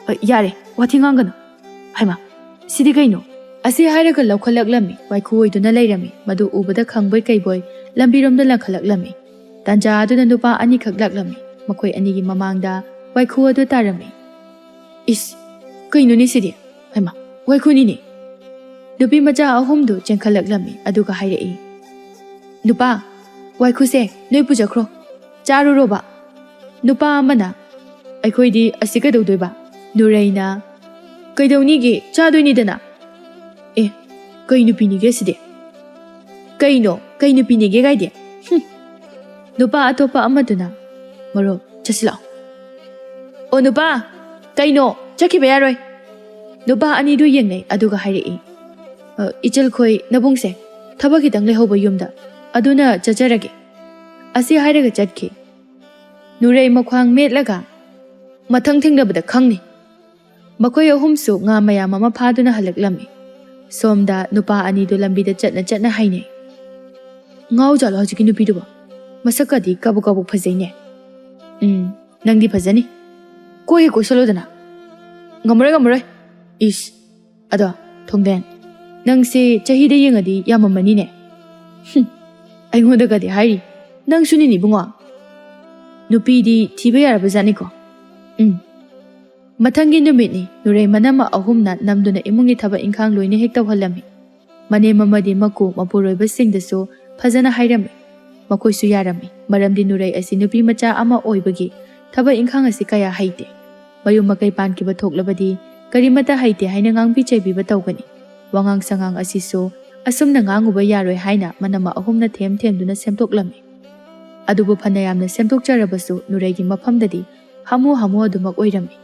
"ꯑ, ꯌꯥꯔꯦ, ꯋꯥꯊꯤ ꯉꯥꯡꯒꯅꯨ꯫ ꯍꯩꯃꯥ, ꯁꯤꯗꯤ ꯀꯩꯅꯣ?" ꯑꯁꯤ ꯍꯥꯏꯔꯒ ꯂꯧꯈꯠꯂꯛꯂꯝꯃꯤ꯫ ꯋꯥꯏꯈꯨ ꯑꯣꯏꯗꯨꯅ ꯂꯩꯔꯝꯃꯤ꯫ ꯃꯗꯨ ꯎꯕꯗ ꯈꯪꯕꯣꯏ ꯀꯩꯕꯣꯏ ꯂꯝꯕꯤꯔꯣꯝꯗ ꯂꯪꯈꯠꯂꯛꯂꯝꯃꯤ꯫ ꯇꯥꯟꯖꯥ ꯑꯗꯨꯗ ꯅꯨꯄꯥ ꯑꯅꯤꯈꯛ ꯂꯥꯛꯂꯝꯃꯤ꯫ ꯃꯈꯣꯏ ꯑꯅꯤꯒꯤ ꯃꯃꯥꯡꯗ ꯋꯥꯏꯈꯨ ꯑꯗꯨ ꯇꯥꯔꯝꯃꯤ꯫ "ꯏꯁ, ꯀꯩꯅꯣꯅꯦ ꯁꯤꯗꯤ? ꯍꯩꯃꯥ, ꯋꯥꯏꯈꯨꯅꯤꯅꯦ!" ꯅꯨꯄꯤ ꯃꯆꯥ ꯑꯍꯨꯝꯗꯨ ꯆꯦꯟꯈꯠꯂꯛꯂꯝꯃꯤ, ꯑꯗꯨꯒ ꯍꯥꯏꯔꯛꯏ, "ꯅꯨꯄꯥ, ꯋꯥꯏꯈꯨꯁꯦ ꯅꯣꯏ ꯄꯨꯖꯈ꯭ꯔꯣ, ꯆꯥꯔꯨꯔꯣꯕ꯫" ꯅꯨꯄꯥ ꯑꯃꯅ, "ꯑꯩꯈꯣꯏꯗꯤ ꯑꯁꯤ ꯀꯩꯗꯧꯗꯣꯏꯕ?" ꯅꯨꯔꯩꯅ, "ꯀꯩꯗꯧꯅꯤꯒꯦ? ꯆꯥꯗꯣꯏꯅꯤꯗꯅ꯫ ꯑꯦ, ꯀꯩ ꯅꯨꯄꯤꯅꯤꯒꯦ ꯁꯤꯗꯤ? ꯀꯩꯅꯣ? ꯀꯩ ꯅꯨꯄꯤꯅꯤꯒꯦ ꯀꯥꯏꯗꯤ? ꯍꯨꯝ꯫ ꯅꯨꯄꯥ ꯑꯇꯣꯞꯄ ꯑꯃꯗꯨꯅ, ꯃꯔꯨꯞ, ꯆꯠꯁꯤꯜꯂꯛꯑꯣ꯫ ꯑꯣ ꯅꯨꯄꯥ, ꯀꯩꯅꯣ? ꯆꯠꯈꯤꯕ ꯌꯥꯔꯣꯏ꯫" ꯅꯨꯄꯥ ꯑꯅꯤꯗꯨ ꯌꯦꯡꯅꯩ, ꯑꯗꯨꯒ ꯍꯥꯏꯔꯛꯏ, "ꯑ, ꯏꯆꯜꯈꯣꯏ ꯅꯕꯨꯡꯁꯦ ꯊꯕꯛ ꯈꯤꯇꯪ ꯂꯩꯍꯧꯕ ꯌꯨꯝꯗ, ꯑꯗꯨꯅ ꯆꯠꯆꯔꯒꯦ꯫" ꯑꯁꯤ ꯍꯥꯏꯔꯒ ꯆꯠꯈꯤ꯫ ꯅꯨꯔꯩ ꯃꯈ꯭ꯋꯥꯡ ꯃꯦꯠꯂꯒ, "ꯃꯊꯪ ꯊꯦꯡꯅꯕꯗ ꯈꯪꯅꯤ꯫" ꯃꯈꯣꯏ ꯑꯍꯨꯝꯁꯨ ꯉꯥ ꯃꯌꯥꯝ ꯑꯃ ꯐꯥꯗꯨꯅ ꯍꯜꯂꯛꯂꯝꯃꯤ꯫ ꯁꯣꯝꯗ ꯅꯨꯄꯥ ꯑꯅꯤꯗꯨ ꯂꯝꯕꯤꯗ ꯆꯠꯅ ꯆꯠꯅ ꯍꯥꯏꯅꯩ, "ꯉꯥꯎꯖꯥꯠꯂꯣ ꯍꯧꯖꯤꯛꯀꯤ ꯅꯨꯄꯤꯗꯨꯕꯣ? ꯃꯁꯛꯀꯗꯤ ꯀꯥꯕꯨꯛ ꯀꯥꯕꯨꯛ ꯐꯖꯩꯅꯦ꯫" "ꯎꯝ, ꯅꯪꯗꯤ ꯐꯖꯅꯤ꯫ ꯀꯣꯏꯒꯦ ꯀꯣꯏꯁꯜꯂꯣꯗꯅ꯫" "ꯉꯝꯃꯔꯣꯏ, ꯉꯝꯃꯔꯣꯏ꯫" "ꯏꯁ, ꯑꯗꯣ, ꯊꯣꯡꯗꯦꯟ, ꯅꯪꯁꯦ ꯆꯍꯤꯗ ꯌꯦꯡꯉꯗꯤ ꯌꯥꯝꯃꯝꯃꯅꯤꯅꯦ꯫" "ꯍꯨꯝ, ꯑꯩꯉꯣꯟꯗꯒꯗꯤ ꯍꯥꯏꯔꯤ꯫ ꯅꯪꯁꯨꯅꯤꯅꯦ ꯏꯕꯨꯡꯉꯣ꯫ ꯅꯨꯄꯤꯗꯤ ꯊꯤꯕ ꯌꯥꯔꯕ ꯖꯥꯠꯅꯤꯀꯣ꯫" ꯎꯝ꯫ ꯃꯊꯪꯒꯤ ꯅꯨꯃꯤꯠꯅꯤ꯫ ꯅꯨꯔꯩ ꯃꯅꯝꯃ ꯑꯍꯨꯝꯅ ꯅꯝꯗꯨꯅ ꯏꯃꯨꯡꯒꯤ ꯊꯕꯛ ꯏꯪꯈꯥꯡ ꯂꯣꯏꯅ ꯍꯦꯛ ꯇꯧꯍꯜꯂꯝꯃꯤ꯫ ꯃꯅꯦꯝ ꯑꯃꯗꯤ ꯃꯀꯨ ꯃꯄꯨꯔꯣꯏꯕꯁꯤꯡꯗꯁꯨ ꯐꯖꯅ ꯍꯥꯏꯔꯝꯃꯤ꯫ ꯃꯈꯣꯏꯁꯨ ꯌꯥꯔꯝꯃꯤ, ꯃꯔꯝꯗꯤ ꯅꯨꯔꯩ ꯑꯁꯤ ꯅꯨꯄꯤ ꯃꯆꯥ ꯑꯃ ꯑꯣꯏꯕꯒꯤ ꯊꯕꯛ ꯏꯪꯈꯥꯡ ꯑꯁꯤ ꯀꯌꯥ ꯍꯩꯇꯦ꯫ ꯃꯌꯨꯝ ꯃꯀꯩ ꯄꯥꯟꯈꯤꯕ ꯊꯣꯛꯂꯕꯗꯤ ꯀꯔꯤꯃꯇ ꯍꯩꯇꯦ ꯍꯥꯏꯅ ꯉꯥꯡꯕꯤ ꯆꯩꯕꯤꯕ ꯇꯧꯒꯅꯤ꯫ ꯋꯥꯉꯥꯡ ꯁꯉꯥꯡ ꯑꯁꯤꯁꯨ ꯑꯁꯨꯝꯅ ꯉꯥꯡꯉꯨꯕ ꯌꯥꯔꯣꯏ ꯍꯥꯏꯅ ꯃꯅꯝꯃ ꯑꯍꯨꯝꯅ ꯊꯦꯝ ꯊꯦꯝꯗꯨꯅ ꯁꯦꯝꯗꯣꯛꯂꯝꯃꯤ꯫ ꯑꯗꯨꯕꯨ ꯐꯅꯌꯥꯝꯅ ꯁꯦꯝꯗꯣꯛꯆꯔꯕꯁꯨ ꯅꯨꯔꯩꯒꯤ ꯃꯐꯝꯗꯗꯤ ꯍꯥꯃꯨ ꯍꯥꯃꯨ ꯑꯗꯨꯃꯛ ꯑꯣꯏꯔꯝꯃꯤ꯫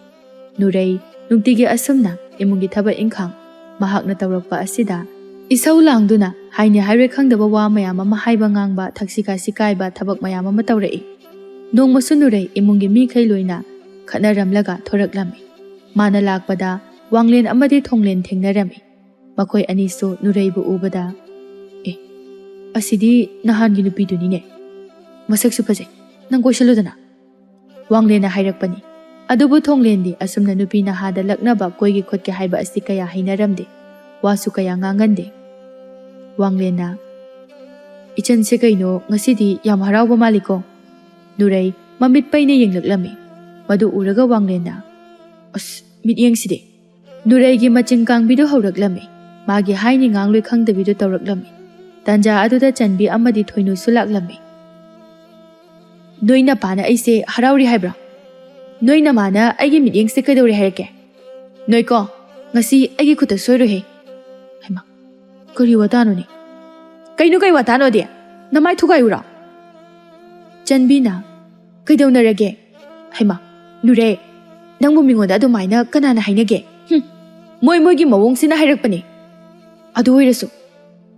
ꯅꯨꯔꯩ ꯅꯨꯡꯇꯤꯒꯤ ꯑꯁꯨꯝꯅ ꯏꯃꯨꯡꯒꯤ ꯊꯕꯛ ꯏꯪꯈꯥꯡ ꯃꯍꯥꯛꯅ ꯇꯧꯔꯛꯄ ꯑꯁꯤꯗ ꯏꯁꯧ ꯂꯥꯡꯗꯨꯅ ꯍꯥꯏꯅꯤ ꯍꯥꯏꯔꯣꯏ ꯈꯪꯗꯕ ꯋꯥ ꯃꯌꯥꯝ ꯑꯃ ꯍꯥꯏꯕ ꯉꯥꯡꯕ, ꯊꯛꯁꯤ ꯈꯥꯁꯤ ꯀꯥꯏꯕ ꯊꯕꯛ ꯃꯌꯥꯝ ꯑꯃ ꯇꯧꯔꯛꯏ꯫ ꯅꯣꯡꯃꯁꯨ ꯅꯨꯔꯩ ꯏꯃꯨꯡꯒꯤ ꯃꯤꯈꯩ ꯂꯣꯏꯅ ꯈꯠꯅꯔꯝꯂꯒ ꯊꯣꯔꯛꯂꯝꯃꯤ꯫ ꯃꯥꯅ ꯂꯥꯛꯄꯗ ꯋꯥꯡꯂꯦꯟ ꯑꯃꯗꯤ ꯊꯣꯡꯂꯦꯟ ꯊꯦꯡꯅꯔꯝꯃꯤ꯫ ꯃꯈꯣꯏ ꯑꯅꯤꯁꯨ ꯅꯨꯔꯩꯕꯨ ꯎꯕꯗ, "ꯑꯦ, ꯑꯁꯤꯗꯤ ꯅꯍꯥꯟꯒꯤ ꯅꯨꯄꯤꯗꯨꯅꯤꯅꯦ꯫ ꯃꯁꯛꯁꯨ ꯐꯖꯩ꯫ ꯅꯪ ꯀꯣꯏꯁꯜꯂꯨꯗꯅ꯫" ꯋꯥꯡꯂꯦꯟꯅ ꯍꯥꯏꯔꯛꯄꯅꯤ꯫ ꯑꯗꯨꯕꯨ ꯊꯣꯡꯂꯦꯟꯗꯤ ꯑꯁꯨꯝꯅ ꯅꯨꯄꯤ ꯅꯍꯥꯗ ꯂꯛꯅꯕ ꯀꯣꯏꯒꯦ ꯈꯣꯠꯀꯦ ꯍꯥꯏꯕ ꯑꯁꯤ ꯀꯌꯥ ꯍꯩꯅꯔꯝꯗꯦ꯫ ꯋꯥꯁꯨ ꯀꯌꯥ ꯉꯥꯡꯒꯟꯗꯦ꯫ ꯋꯥꯡꯂꯦꯟꯅ, "ꯏꯆꯟꯁꯦ ꯀꯩꯅꯣ ꯉꯁꯤꯗꯤ ꯌꯥꯝ ꯍꯔꯥꯎꯕ ꯃꯥꯜꯂꯤꯀꯣ?" ꯅꯨꯔꯩ ꯃꯃꯤꯠ ꯄꯩꯅ ꯌꯦꯡꯂꯛꯂꯝꯃꯤ꯫ ꯃꯗꯨ ꯎꯔꯒ ꯋꯥꯡꯂꯦꯟꯅ, "ꯑꯁ, ꯃꯤꯠꯌꯦꯡꯁꯤꯗꯤ!" ꯅꯨꯔꯩꯒꯤ ꯃꯆꯤꯟ ꯀꯥꯡꯕꯤꯗꯨ ꯍꯧꯔꯛꯂꯝꯃꯤ꯫ ꯃꯥꯒꯤ ꯍꯥꯏꯅꯤ ꯉꯥꯡꯂꯣꯏ ꯈꯪꯗꯕꯤꯗꯨ ꯇꯧꯔꯛꯂꯝꯃꯤ꯫ ꯇꯥꯟꯖꯥ ꯑꯗꯨꯗ ꯆꯟꯕꯤ ꯑꯃꯗꯤ ꯊꯣꯏꯅꯨꯁꯨ ꯂꯥꯛꯂꯝꯃꯤ꯫ "ꯅꯣꯏ ꯅꯄꯥꯅ ꯑꯩꯁꯦ ꯍꯔꯥꯎꯔꯤ ꯍꯥꯏꯕ꯭ꯔꯣ?" "ꯅꯣꯏ ꯅꯃꯥꯅ ꯑꯩꯒꯤ ꯃꯤꯠꯌꯦꯡꯁꯦ ꯀꯩꯗꯧꯔꯦ ꯍꯥꯏꯔꯛꯀꯦ? ꯅꯣꯏꯀꯣ, ꯉꯁꯤ ꯑꯩꯒꯤ ꯈꯨꯠꯇ ꯁꯣꯏꯔꯣꯏꯍꯦ꯫" ꯍꯩꯃꯥ, ꯀꯔꯤ ꯋꯥꯇꯥꯅꯣꯅꯦ? "ꯀꯩꯅꯣ, ꯀꯩ ꯋꯥꯇꯥꯅꯣꯗꯤ? ꯅꯃꯥꯏ ꯊꯨꯒꯥꯏꯌꯨꯔꯣ?" ꯆꯟꯕꯤꯅ, "ꯀꯩꯗꯧꯅꯔꯒꯦ? ꯍꯩꯃꯥ, ꯅꯨꯔꯩ, ꯅꯪꯕꯨ ꯃꯤꯉꯣꯟꯗ ꯑꯗꯨꯃꯥꯏꯅ ꯀꯅꯥꯅ ꯍꯥꯏꯅꯒꯦ? ꯍꯨꯝ, ꯃꯣꯏ ꯃꯣꯏꯒꯤ ꯃꯑꯣꯡꯁꯤꯅ ꯍꯥꯏꯔꯛꯄꯅꯦ꯫ ꯑꯗꯨ ꯑꯣꯏꯔꯁꯨ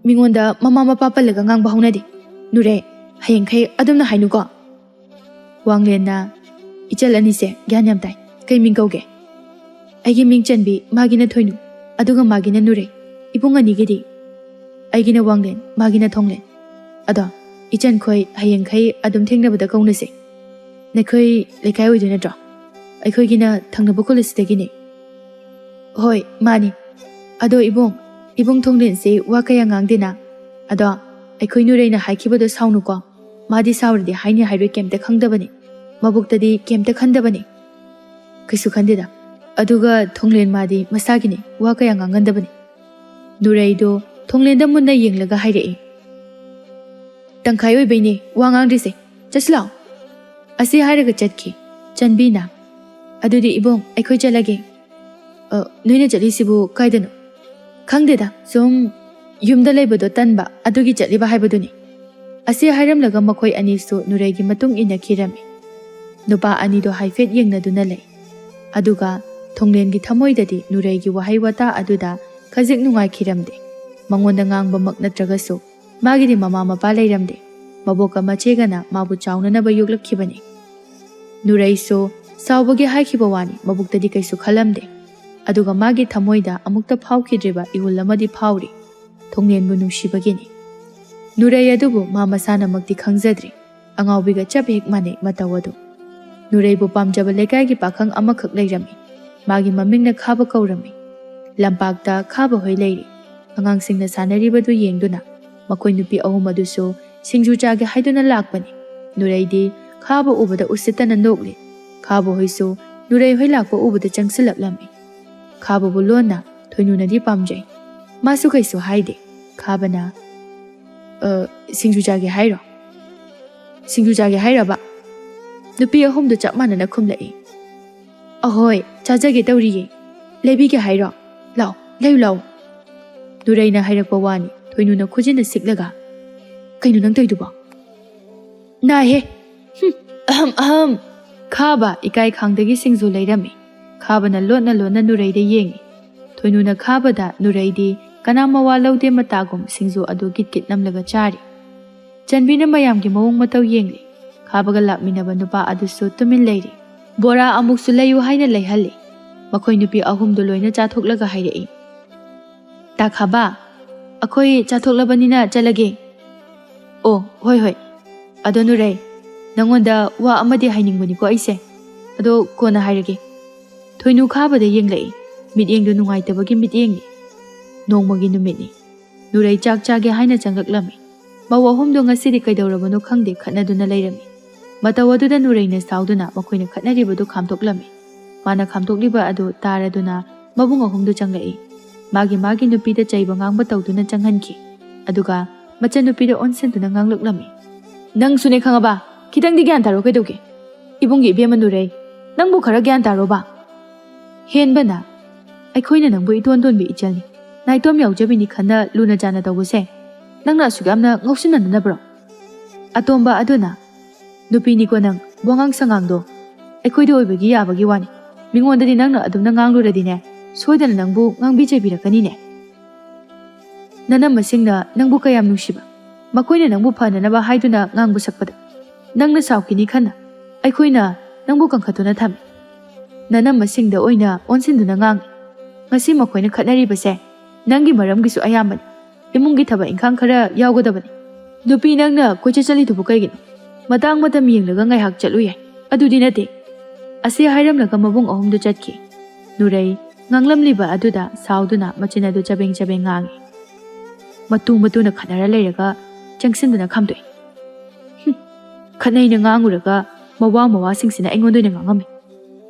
ꯃꯤꯉꯣꯟꯗ ꯃꯃꯥ ꯃꯄꯥ ꯄꯜꯂꯒ ꯉꯥꯡꯕ ꯍꯧꯅꯗꯦ꯫ ꯅꯨꯔꯩ, ꯍꯌꯦꯡꯈꯩ ꯑꯗꯨꯝꯅ ꯍꯥꯏꯅꯨꯀꯣ꯫" ꯋꯥꯡꯂꯦꯟꯅ, "ꯏꯆꯜ ꯑꯅꯤꯁꯦ ꯒ꯭ꯌꯥꯟ ꯌꯥꯝ ꯇꯥꯏ꯫ ꯀꯩ ꯃꯤꯡ ꯀꯧꯒꯦ?" "ꯑꯩꯒꯤ ꯃꯤꯡ ꯆꯟꯕꯤ, ꯃꯥꯒꯤꯅ ꯊꯣꯏꯅꯨ, ꯑꯗꯨꯒ ꯃꯥꯒꯤꯅ ꯅꯨꯔꯩ꯫ ꯏꯕꯨꯡ ꯑꯅꯤꯒꯤꯗꯤ?" "ꯑꯩꯒꯤꯅ ꯋꯥꯡꯂꯦꯟ, ꯃꯥꯒꯤꯅ ꯊꯣꯡꯂꯦꯟ꯫ ꯑꯗꯣ, ꯏꯆꯟꯈꯣꯏ ꯍꯌꯦꯡꯈꯩ ꯑꯗꯨꯝ ꯊꯦꯡꯅꯕꯗ ꯀꯧꯅꯁꯦ꯫ ꯅꯈꯣꯏ ꯂꯩꯀꯥꯏ ꯑꯣꯏꯗꯣꯏ ꯅꯠꯇ꯭ꯔꯣ? ꯑꯩꯈꯣꯏꯒꯤꯅ ꯊꯪꯅꯕ ꯈꯨꯜ ꯑꯁꯤꯗꯒꯤꯅꯦ꯫" "ꯍꯣꯏ, ꯃꯥꯅꯤ꯫ ꯑꯗꯣ ꯏꯕꯨꯡ, ꯏꯕꯨꯡ ꯊꯣꯡꯂꯦꯟꯁꯦ ꯋꯥ ꯀꯌꯥ ꯉꯥꯡꯗꯦꯅ? ꯑꯗꯣ, ꯑꯩꯈꯣꯏ ꯅꯨꯔꯩꯅ ꯍꯥꯏꯈꯤꯕꯗꯣ ꯁꯥꯎꯅꯨꯀꯣ꯫ ꯃꯥꯗꯤ ꯁꯥꯎꯔꯗꯤ ꯍꯥꯏꯅꯤ ꯍꯥꯏꯔꯣꯏ ꯀꯩꯝꯇ ꯈꯪꯗꯕꯅꯤ꯫ ꯃꯕꯨꯛꯇꯗꯤ ꯀꯩꯝꯇ ꯈꯟꯗꯕꯅꯤ꯫" "ꯀꯩꯁꯨ ꯈꯟꯗꯦꯗ꯫ ꯑꯗꯨꯒ ꯊꯣꯡꯂꯦꯟ ꯃꯥꯗꯤ ꯃꯁꯥꯒꯤꯅꯤ, ꯋꯥ ꯀꯌꯥ ꯉꯥꯡꯒꯟꯗꯕꯅꯤ꯫" ꯅꯨꯔꯩꯗꯣ ꯊꯣꯡꯂꯦꯟꯗ ꯃꯨꯟꯅ ꯌꯦꯡꯂꯒ ꯍꯥꯏꯔꯛꯏ꯫ "ꯇꯪꯈꯥꯏ ꯑꯣꯏꯕꯩꯅꯦ ꯋꯥ ꯉꯥꯡꯗ꯭ꯔꯤꯁꯦ꯫ ꯆꯠꯁꯤ ꯂꯥꯛꯑꯣ꯫" ꯑꯁꯤ ꯍꯥꯏꯔꯒ ꯆꯠꯈꯤ꯫ ꯆꯟꯕꯤꯅ, "ꯑꯗꯨꯗꯤ ꯏꯕꯨꯡ, ꯑꯩꯈꯣꯏ ꯆꯠꯂꯒꯦ꯫" "ꯑ, ꯅꯣꯏꯅ ꯆꯠꯂꯤꯁꯤꯕꯨ ꯀꯥꯏꯗꯅꯣ?" "ꯈꯪꯗꯦꯗ, ꯁꯨꯝ ꯌꯨꯝꯗ ꯂꯩꯕꯗꯣ ꯇꯟꯕ, ꯑꯗꯨꯒꯤ ꯆꯠꯂꯤꯕ ꯍꯥꯏꯕꯗꯨꯅꯤ꯫" ꯑꯁꯤ ꯍꯥꯏꯔꯝꯂꯒ ꯃꯈꯣꯏ ꯑꯅꯤꯁꯨ ꯅꯨꯔꯩꯒꯤ ꯃꯇꯨꯡ ꯏꯟꯅꯈꯤꯔꯝꯃꯤ꯫ ꯅꯨꯄꯥ ꯑꯅꯤꯗꯣ ꯍꯥꯏꯐꯦꯠ ꯌꯦꯡꯅꯗꯨꯅ ꯂꯩ꯫ ꯑꯗꯨꯒ ꯊꯣꯡꯂꯦꯟꯒꯤ ꯊꯃꯣꯏꯗꯗꯤ ꯅꯨꯔꯩꯒꯤ ꯋꯥꯍꯩ ꯋꯥꯇꯥ ꯑꯗꯨꯗ ꯈꯖꯤꯛ ꯅꯨꯡꯉꯥꯏꯈꯤꯔꯝꯗꯦ꯫ ꯃꯉꯣꯟꯗ ꯉꯥꯡꯕꯃꯛ ꯅꯠꯇ꯭ꯔꯒꯁꯨ ꯃꯥꯒꯤꯗꯤ ꯃꯃꯥ ꯃꯄꯥ ꯂꯩꯔꯝꯗꯦ꯫ ꯃꯕꯣꯛꯀ ꯃꯆꯦꯒꯅ ꯃꯥꯕꯨ ꯆꯥꯎꯅꯅꯕ ꯌꯣꯛꯂꯛꯈꯤꯕꯅꯤ꯫ ꯅꯨꯔꯩꯁꯨ ꯁꯥꯎꯕꯒꯤ ꯍꯥꯏꯈꯤꯕ ꯋꯥꯅꯤ, ꯃꯕꯨꯛꯇꯗꯤ ꯀꯩꯁꯨ ꯈꯜꯂꯝꯗꯦ꯫ ꯑꯗꯨꯒ ꯃꯥꯒꯤ ꯊꯃꯣꯏꯗ ꯑꯃꯨꯛꯇ ꯐꯥꯎꯈꯤꯗ꯭ꯔꯤꯕ ꯏꯍꯨꯜ ꯑꯃꯗꯤ ꯐꯥꯎꯔꯤ꯫ ꯊꯣꯡꯂꯦꯟꯕꯨ ꯅꯨꯡꯁꯤꯕꯒꯤꯅꯤ꯫ ꯅꯨꯔꯩ ꯑꯗꯨꯕꯨ ꯃꯥ ꯃꯁꯥꯅꯃꯛꯇꯤ ꯈꯪꯖꯗ꯭ꯔꯤ꯫ ꯑꯉꯥꯎꯕꯤꯒ ꯆꯞ ꯍꯦꯛ ꯃꯥꯟꯅꯩ ꯃꯇꯧ ꯑꯗꯨ꯫ ꯅꯨꯔꯩꯕꯨ ꯄꯥꯝꯖꯕ ꯂꯩꯀꯥꯏꯒꯤ ꯄꯥꯈꯪ ꯑꯃꯈꯛ ꯂꯩꯔꯝꯃꯤ꯫ ꯃꯥꯒꯤ ꯃꯃꯤꯡꯅ ꯈꯥꯕ ꯀꯧꯔꯝꯃꯤ꯫ ꯂꯝꯄꯥꯛꯇ ꯈꯥꯕ ꯍꯣꯏ ꯂꯩꯔꯤ꯫ ꯑꯉꯥꯡꯁꯤꯡꯅ ꯁꯥꯟꯅꯔꯤꯕꯗꯨ ꯌꯦꯡꯗꯨꯅ ꯃꯈꯣꯏ ꯅꯨꯄꯤ ꯑꯍꯨꯝ ꯑꯗꯨꯁꯨ ꯁꯤꯡꯖꯨ ꯆꯥꯒꯦ ꯍꯥꯏꯗꯨꯅ ꯂꯥꯛꯄꯅꯤ꯫ ꯅꯨꯔꯩꯗꯤ ꯈꯥꯕ ꯎꯕꯗ ꯎꯁꯤꯠꯇꯅ ꯅꯣꯛꯂꯤ꯫ ꯈꯥꯕ ꯍꯣꯏꯁꯨ ꯅꯨꯔꯩ ꯍꯣꯏ ꯂꯥꯛꯄ ꯎꯕꯗ ꯆꯪꯁꯤꯜꯂꯛꯂꯝꯃꯤ꯫ ꯈꯥꯕꯕꯨ ꯂꯣꯟꯅ ꯊꯣꯏꯅꯨꯅꯗꯤ ꯄꯥꯝꯖꯩ꯫ ꯃꯥꯁꯨ ꯀꯩꯁꯨ ꯍꯥꯏꯗꯦ꯫ ꯈꯥꯕꯅ, "ꯑ, ꯁꯤꯡꯖꯨ ꯆꯥꯒꯦ ꯍꯥꯏꯔꯣ? ꯁꯤꯡꯖꯨ ꯆꯥꯒꯦ ꯍꯥꯏꯔꯕ?" ꯅꯨꯄꯤ ꯑꯍꯨꯝꯗꯨ ꯆꯞ ꯃꯥꯟꯅꯅ ꯈꯨꯝꯂꯛꯏ꯫ "ꯑꯍꯣꯏ, ꯆꯥꯖꯒꯦ ꯇꯧꯔꯤꯌꯦ꯫ ꯂꯩꯕꯤꯒꯦ ꯍꯥꯏꯔꯣ? ꯂꯥꯛꯑꯣ, ꯂꯩꯌꯨ, ꯂꯥꯛꯑꯣ꯫" ꯅꯨꯔꯩꯅ ꯍꯥꯏꯔꯛꯄ ꯋꯥꯅꯤ꯫ ꯊꯣꯏꯅꯨꯅ ꯈꯨꯖꯤꯟꯅ ꯁꯤꯛꯂꯒ, "ꯀꯩꯅꯣ ꯅꯪ ꯇꯧꯔꯤꯗꯨꯕꯣ?" "ꯅꯥꯏꯍꯦ꯫ ꯍꯨꯝ, ꯑꯍꯝ, ꯑꯍꯝ꯫" ꯈꯥꯕ ꯏꯀꯥꯏ ꯈꯥꯡꯗꯒꯤ ꯁꯤꯡꯖꯨ ꯂꯩꯔꯝꯃꯤ꯫ ꯈꯥꯕꯅ ꯂꯣꯟꯅ ꯂꯣꯟꯅ ꯅꯨꯔꯩꯗ ꯌꯦꯡꯉꯤ꯫ ꯊꯣꯏꯅꯨꯅ ꯈꯥꯕꯗ ꯅꯨꯔꯩꯗꯤ ꯀꯅꯥ ꯃꯋꯥ ꯂꯧꯗꯦ ꯃꯇꯥꯒꯨꯝ ꯁꯤꯡꯖꯨ ꯑꯗꯨ ꯒꯤꯠ ꯒꯤꯠ ꯅꯝꯂꯒ ꯆꯥꯔꯤ꯫ ꯆꯟꯕꯤꯅ ꯃꯌꯥꯝꯒꯤ ꯃꯑꯣꯡ ꯃꯇꯧ ꯌꯦꯡꯂꯤ꯫ ꯈꯥꯕꯒ ꯂꯥꯛꯃꯤꯟꯅꯕ ꯅꯨꯄꯥ ꯑꯗꯨꯁꯨ ꯇꯨꯃꯤꯟ ꯂꯩꯔꯤ꯫ "ꯕꯣꯔꯥ ꯑꯃꯨꯛꯁꯨ ꯂꯩꯌꯨ" ꯍꯥꯏꯅ ꯂꯩꯍꯜꯂꯤ꯫ ꯃꯈꯣꯏ ꯅꯨꯄꯤ ꯑꯍꯨꯝꯗꯨ ꯂꯣꯏꯅ ꯆꯥꯊꯣꯛꯂꯒ ꯍꯥꯏꯔꯛꯏ, "ꯇꯥ ꯈꯥꯕ, ꯑꯩꯈꯣꯏ ꯆꯥꯊꯣꯛꯂꯕꯅꯤꯅ ꯆꯠꯂꯒꯦ꯫" "ꯑꯣ, ꯍꯣꯏ, ꯍꯣꯏ꯫ ꯑꯗꯣ ꯅꯨꯔꯩ, ꯅꯪꯉꯣꯟꯗ ꯋꯥ ꯑꯃꯗꯤ ꯍꯥꯏꯅꯤꯡꯕꯅꯤꯀꯣ ꯑꯩꯁꯦ꯫ ꯑꯗꯣ ꯀꯣꯟꯅ ꯍꯥꯏꯔꯒꯦ꯫" ꯊꯣꯏꯅꯨ ꯈꯥꯕꯗ ꯌꯦꯡꯂꯛꯏ꯫ ꯃꯤꯠꯌꯦꯡꯗꯨ ꯅꯨꯡꯉꯥꯏꯇꯕꯒꯤ ꯃꯤꯠꯌꯦꯡꯅꯤ꯫ ꯅꯣꯡꯃꯒꯤ ꯅꯨꯃꯤꯠꯅꯤ꯫ ꯅꯨꯔꯩ ꯆꯥꯛ ꯆꯥꯒꯦ ꯍꯥꯏꯅ ꯆꯪꯂꯛꯂꯝꯃꯤ꯫ ꯃꯧ ꯑꯍꯨꯝꯗꯣ ꯉꯁꯤꯗꯤ ꯀꯩꯗꯧꯔꯕꯅꯣ ꯈꯪꯗꯦ, ꯈꯠꯅꯗꯨꯅ ꯂꯩꯔꯝꯃꯤ꯫ ꯃꯇꯧ ꯑꯗꯨꯗ ꯅꯨꯔꯩꯅ ꯁꯥꯎꯗꯨꯅ ꯃꯈꯣꯏꯅ ꯈꯠꯅꯔꯤꯕꯗꯨ ꯈꯥꯝꯗꯣꯛꯂꯝꯃꯤ꯫ ꯃꯥꯅ ꯈꯥꯝꯗꯣꯛꯂꯤꯕ ꯑꯗꯨ ꯇꯥꯔꯗꯨꯅ ꯃꯕꯨꯡ ꯑꯍꯨꯝꯗꯨ ꯆꯪꯂꯛꯏ꯫ ꯃꯥꯒꯤ ꯃꯥꯒꯤ ꯅꯨꯄꯤꯗ ꯆꯩꯕ ꯉꯥꯡꯕ ꯇꯧꯗꯨꯅ ꯆꯪꯍꯟꯈꯤ꯫ ꯑꯗꯨꯒ ꯃꯆꯟꯅꯨꯄꯤꯗ ꯑꯣꯟꯁꯤꯟꯗꯨꯅ ꯉꯥꯡꯂꯛꯂꯝꯃꯤ꯫ "ꯅꯪꯁꯨꯅꯦ ꯈꯪꯉꯕ? ꯈꯤꯇꯪꯗꯤ ꯒ꯭ꯌꯥꯟ ꯇꯥꯔꯣ ꯀꯩꯗꯧꯒꯦ? ꯏꯕꯨꯡꯒꯤ ꯏꯕꯦꯝꯃ ꯅꯨꯔꯩ, ꯅꯪꯕꯨ ꯈꯔ ꯒ꯭ꯌꯥꯟ ꯇꯥꯔꯣꯕ꯫" "ꯍꯦꯟꯕꯅ, ꯑꯩꯈꯣꯏꯅ ꯅꯪꯕꯨ ꯏꯇꯣꯟ ꯇꯣꯟꯕꯤ ꯏꯆꯜꯅꯤ, ꯅꯥꯏꯇꯣꯝ ꯌꯥꯎꯖꯕꯤꯅꯤ ꯈꯟꯅ ꯂꯨꯅ ꯆꯥꯟꯅ ꯇꯧꯕꯁꯦ ꯅꯪꯅ ꯑꯁꯨꯛ ꯌꯥꯝꯅ ꯉꯥꯎꯁꯤꯟꯅꯅꯕ꯭ꯔꯣ?" ꯑꯇꯣꯝꯕ ꯑꯗꯨꯅ, "ꯅꯨꯄꯤꯅꯤꯀꯣ ꯅꯪ, ꯋꯥꯉꯥꯡ ꯁꯉꯥꯡꯗꯣ ꯑꯩꯈꯣꯏꯗ ꯑꯣꯏꯕꯒꯤ ꯌꯥꯕꯒꯤ ꯋꯥꯅꯤ꯫ ꯃꯤꯉꯣꯟꯗꯗꯤ ꯅꯪꯅ ꯑꯗꯨꯝꯅ ꯉꯥꯡꯂꯨꯔꯗꯤꯅꯦ, ꯁꯣꯏꯗꯅ ꯅꯪꯕꯨ ꯉꯥꯡꯕꯤ ꯆꯩꯕꯤꯔꯛꯀꯅꯤꯅꯦ꯫ ꯅꯅꯝꯃꯁꯤꯡꯅ ꯅꯪꯕꯨ ꯀꯌꯥꯝ ꯅꯨꯡꯁꯤꯕ, ꯃꯈꯣꯏꯅ ꯅꯪꯕꯨ ꯐꯅꯅꯕ ꯍꯥꯏꯗꯨꯅ ꯉꯥꯡꯕ ꯁꯛꯄꯗ ꯅꯪꯅ ꯁꯥꯎꯈꯤꯅꯤ ꯈꯟꯅ ꯑꯩꯈꯣꯏꯅ ꯅꯪꯕꯨ ꯀꯟꯈꯠꯇꯨꯅ ꯊꯝꯃꯤ꯫ ꯅꯅꯝꯃꯁꯤꯡꯗ ꯑꯣꯏꯅ ꯑꯣꯟꯁꯤꯟꯗꯨꯅ ꯉꯥꯡꯉꯤ꯫ ꯉꯁꯤ ꯃꯈꯣꯏꯅ ꯈꯠꯅꯔꯤꯕꯁꯦ ꯅꯪꯒꯤ ꯃꯔꯝꯒꯤꯁꯨ ꯑꯌꯥꯝꯕꯅꯤ꯫ ꯏꯃꯨꯡꯒꯤ ꯊꯕꯛ ꯏꯪꯈꯥꯡ ꯈꯔ ꯌꯥꯎꯒꯗꯕꯅꯤ꯫ ꯅꯨꯄꯤ ꯅꯪꯅ ꯀꯣꯏꯆꯠ ꯆꯠꯂꯤꯗꯨꯕꯨ ꯀꯩꯒꯤꯅꯣ? ꯃꯇꯥꯡ ꯃꯇꯝ ꯌꯦꯡꯂꯒ ꯉꯥꯏꯍꯥꯛ ꯆꯠꯂꯨ ꯌꯥꯏ, ꯑꯗꯨꯗꯤ ꯅꯠꯇꯦ꯫" ꯑꯁꯤ ꯍꯥꯏꯔꯝꯂꯒ ꯃꯕꯨꯡ ꯑꯍꯨꯝꯗꯨ ꯆꯠꯈꯤ꯫ ꯅꯨꯔꯩ ꯉꯥꯡꯂꯝꯂꯤꯕ ꯑꯗꯨꯗ ꯁꯥꯎꯗꯨꯅ ꯃꯆꯤꯟ ꯑꯗꯨ ꯆꯕꯦꯡ ꯆꯕꯦꯡ ꯉꯥꯡꯉꯤ꯫ "ꯃꯇꯨ ꯃꯇꯨꯅ ꯈꯠꯅꯔ ꯂꯩꯔꯒ ꯆꯪꯁꯤꯟꯗꯨꯅ ꯈꯥꯝꯗꯣꯛꯏ꯫ ꯍꯨꯝ, ꯈꯠꯅꯩꯅ ꯉꯥꯡꯉꯨꯔꯒ ꯃꯋꯥ ꯃꯋꯥꯁꯤꯡꯁꯤꯅ ꯑꯩꯉꯣꯟꯗ ꯑꯣꯏꯅ ꯉꯥꯡꯉꯝꯃꯤ꯫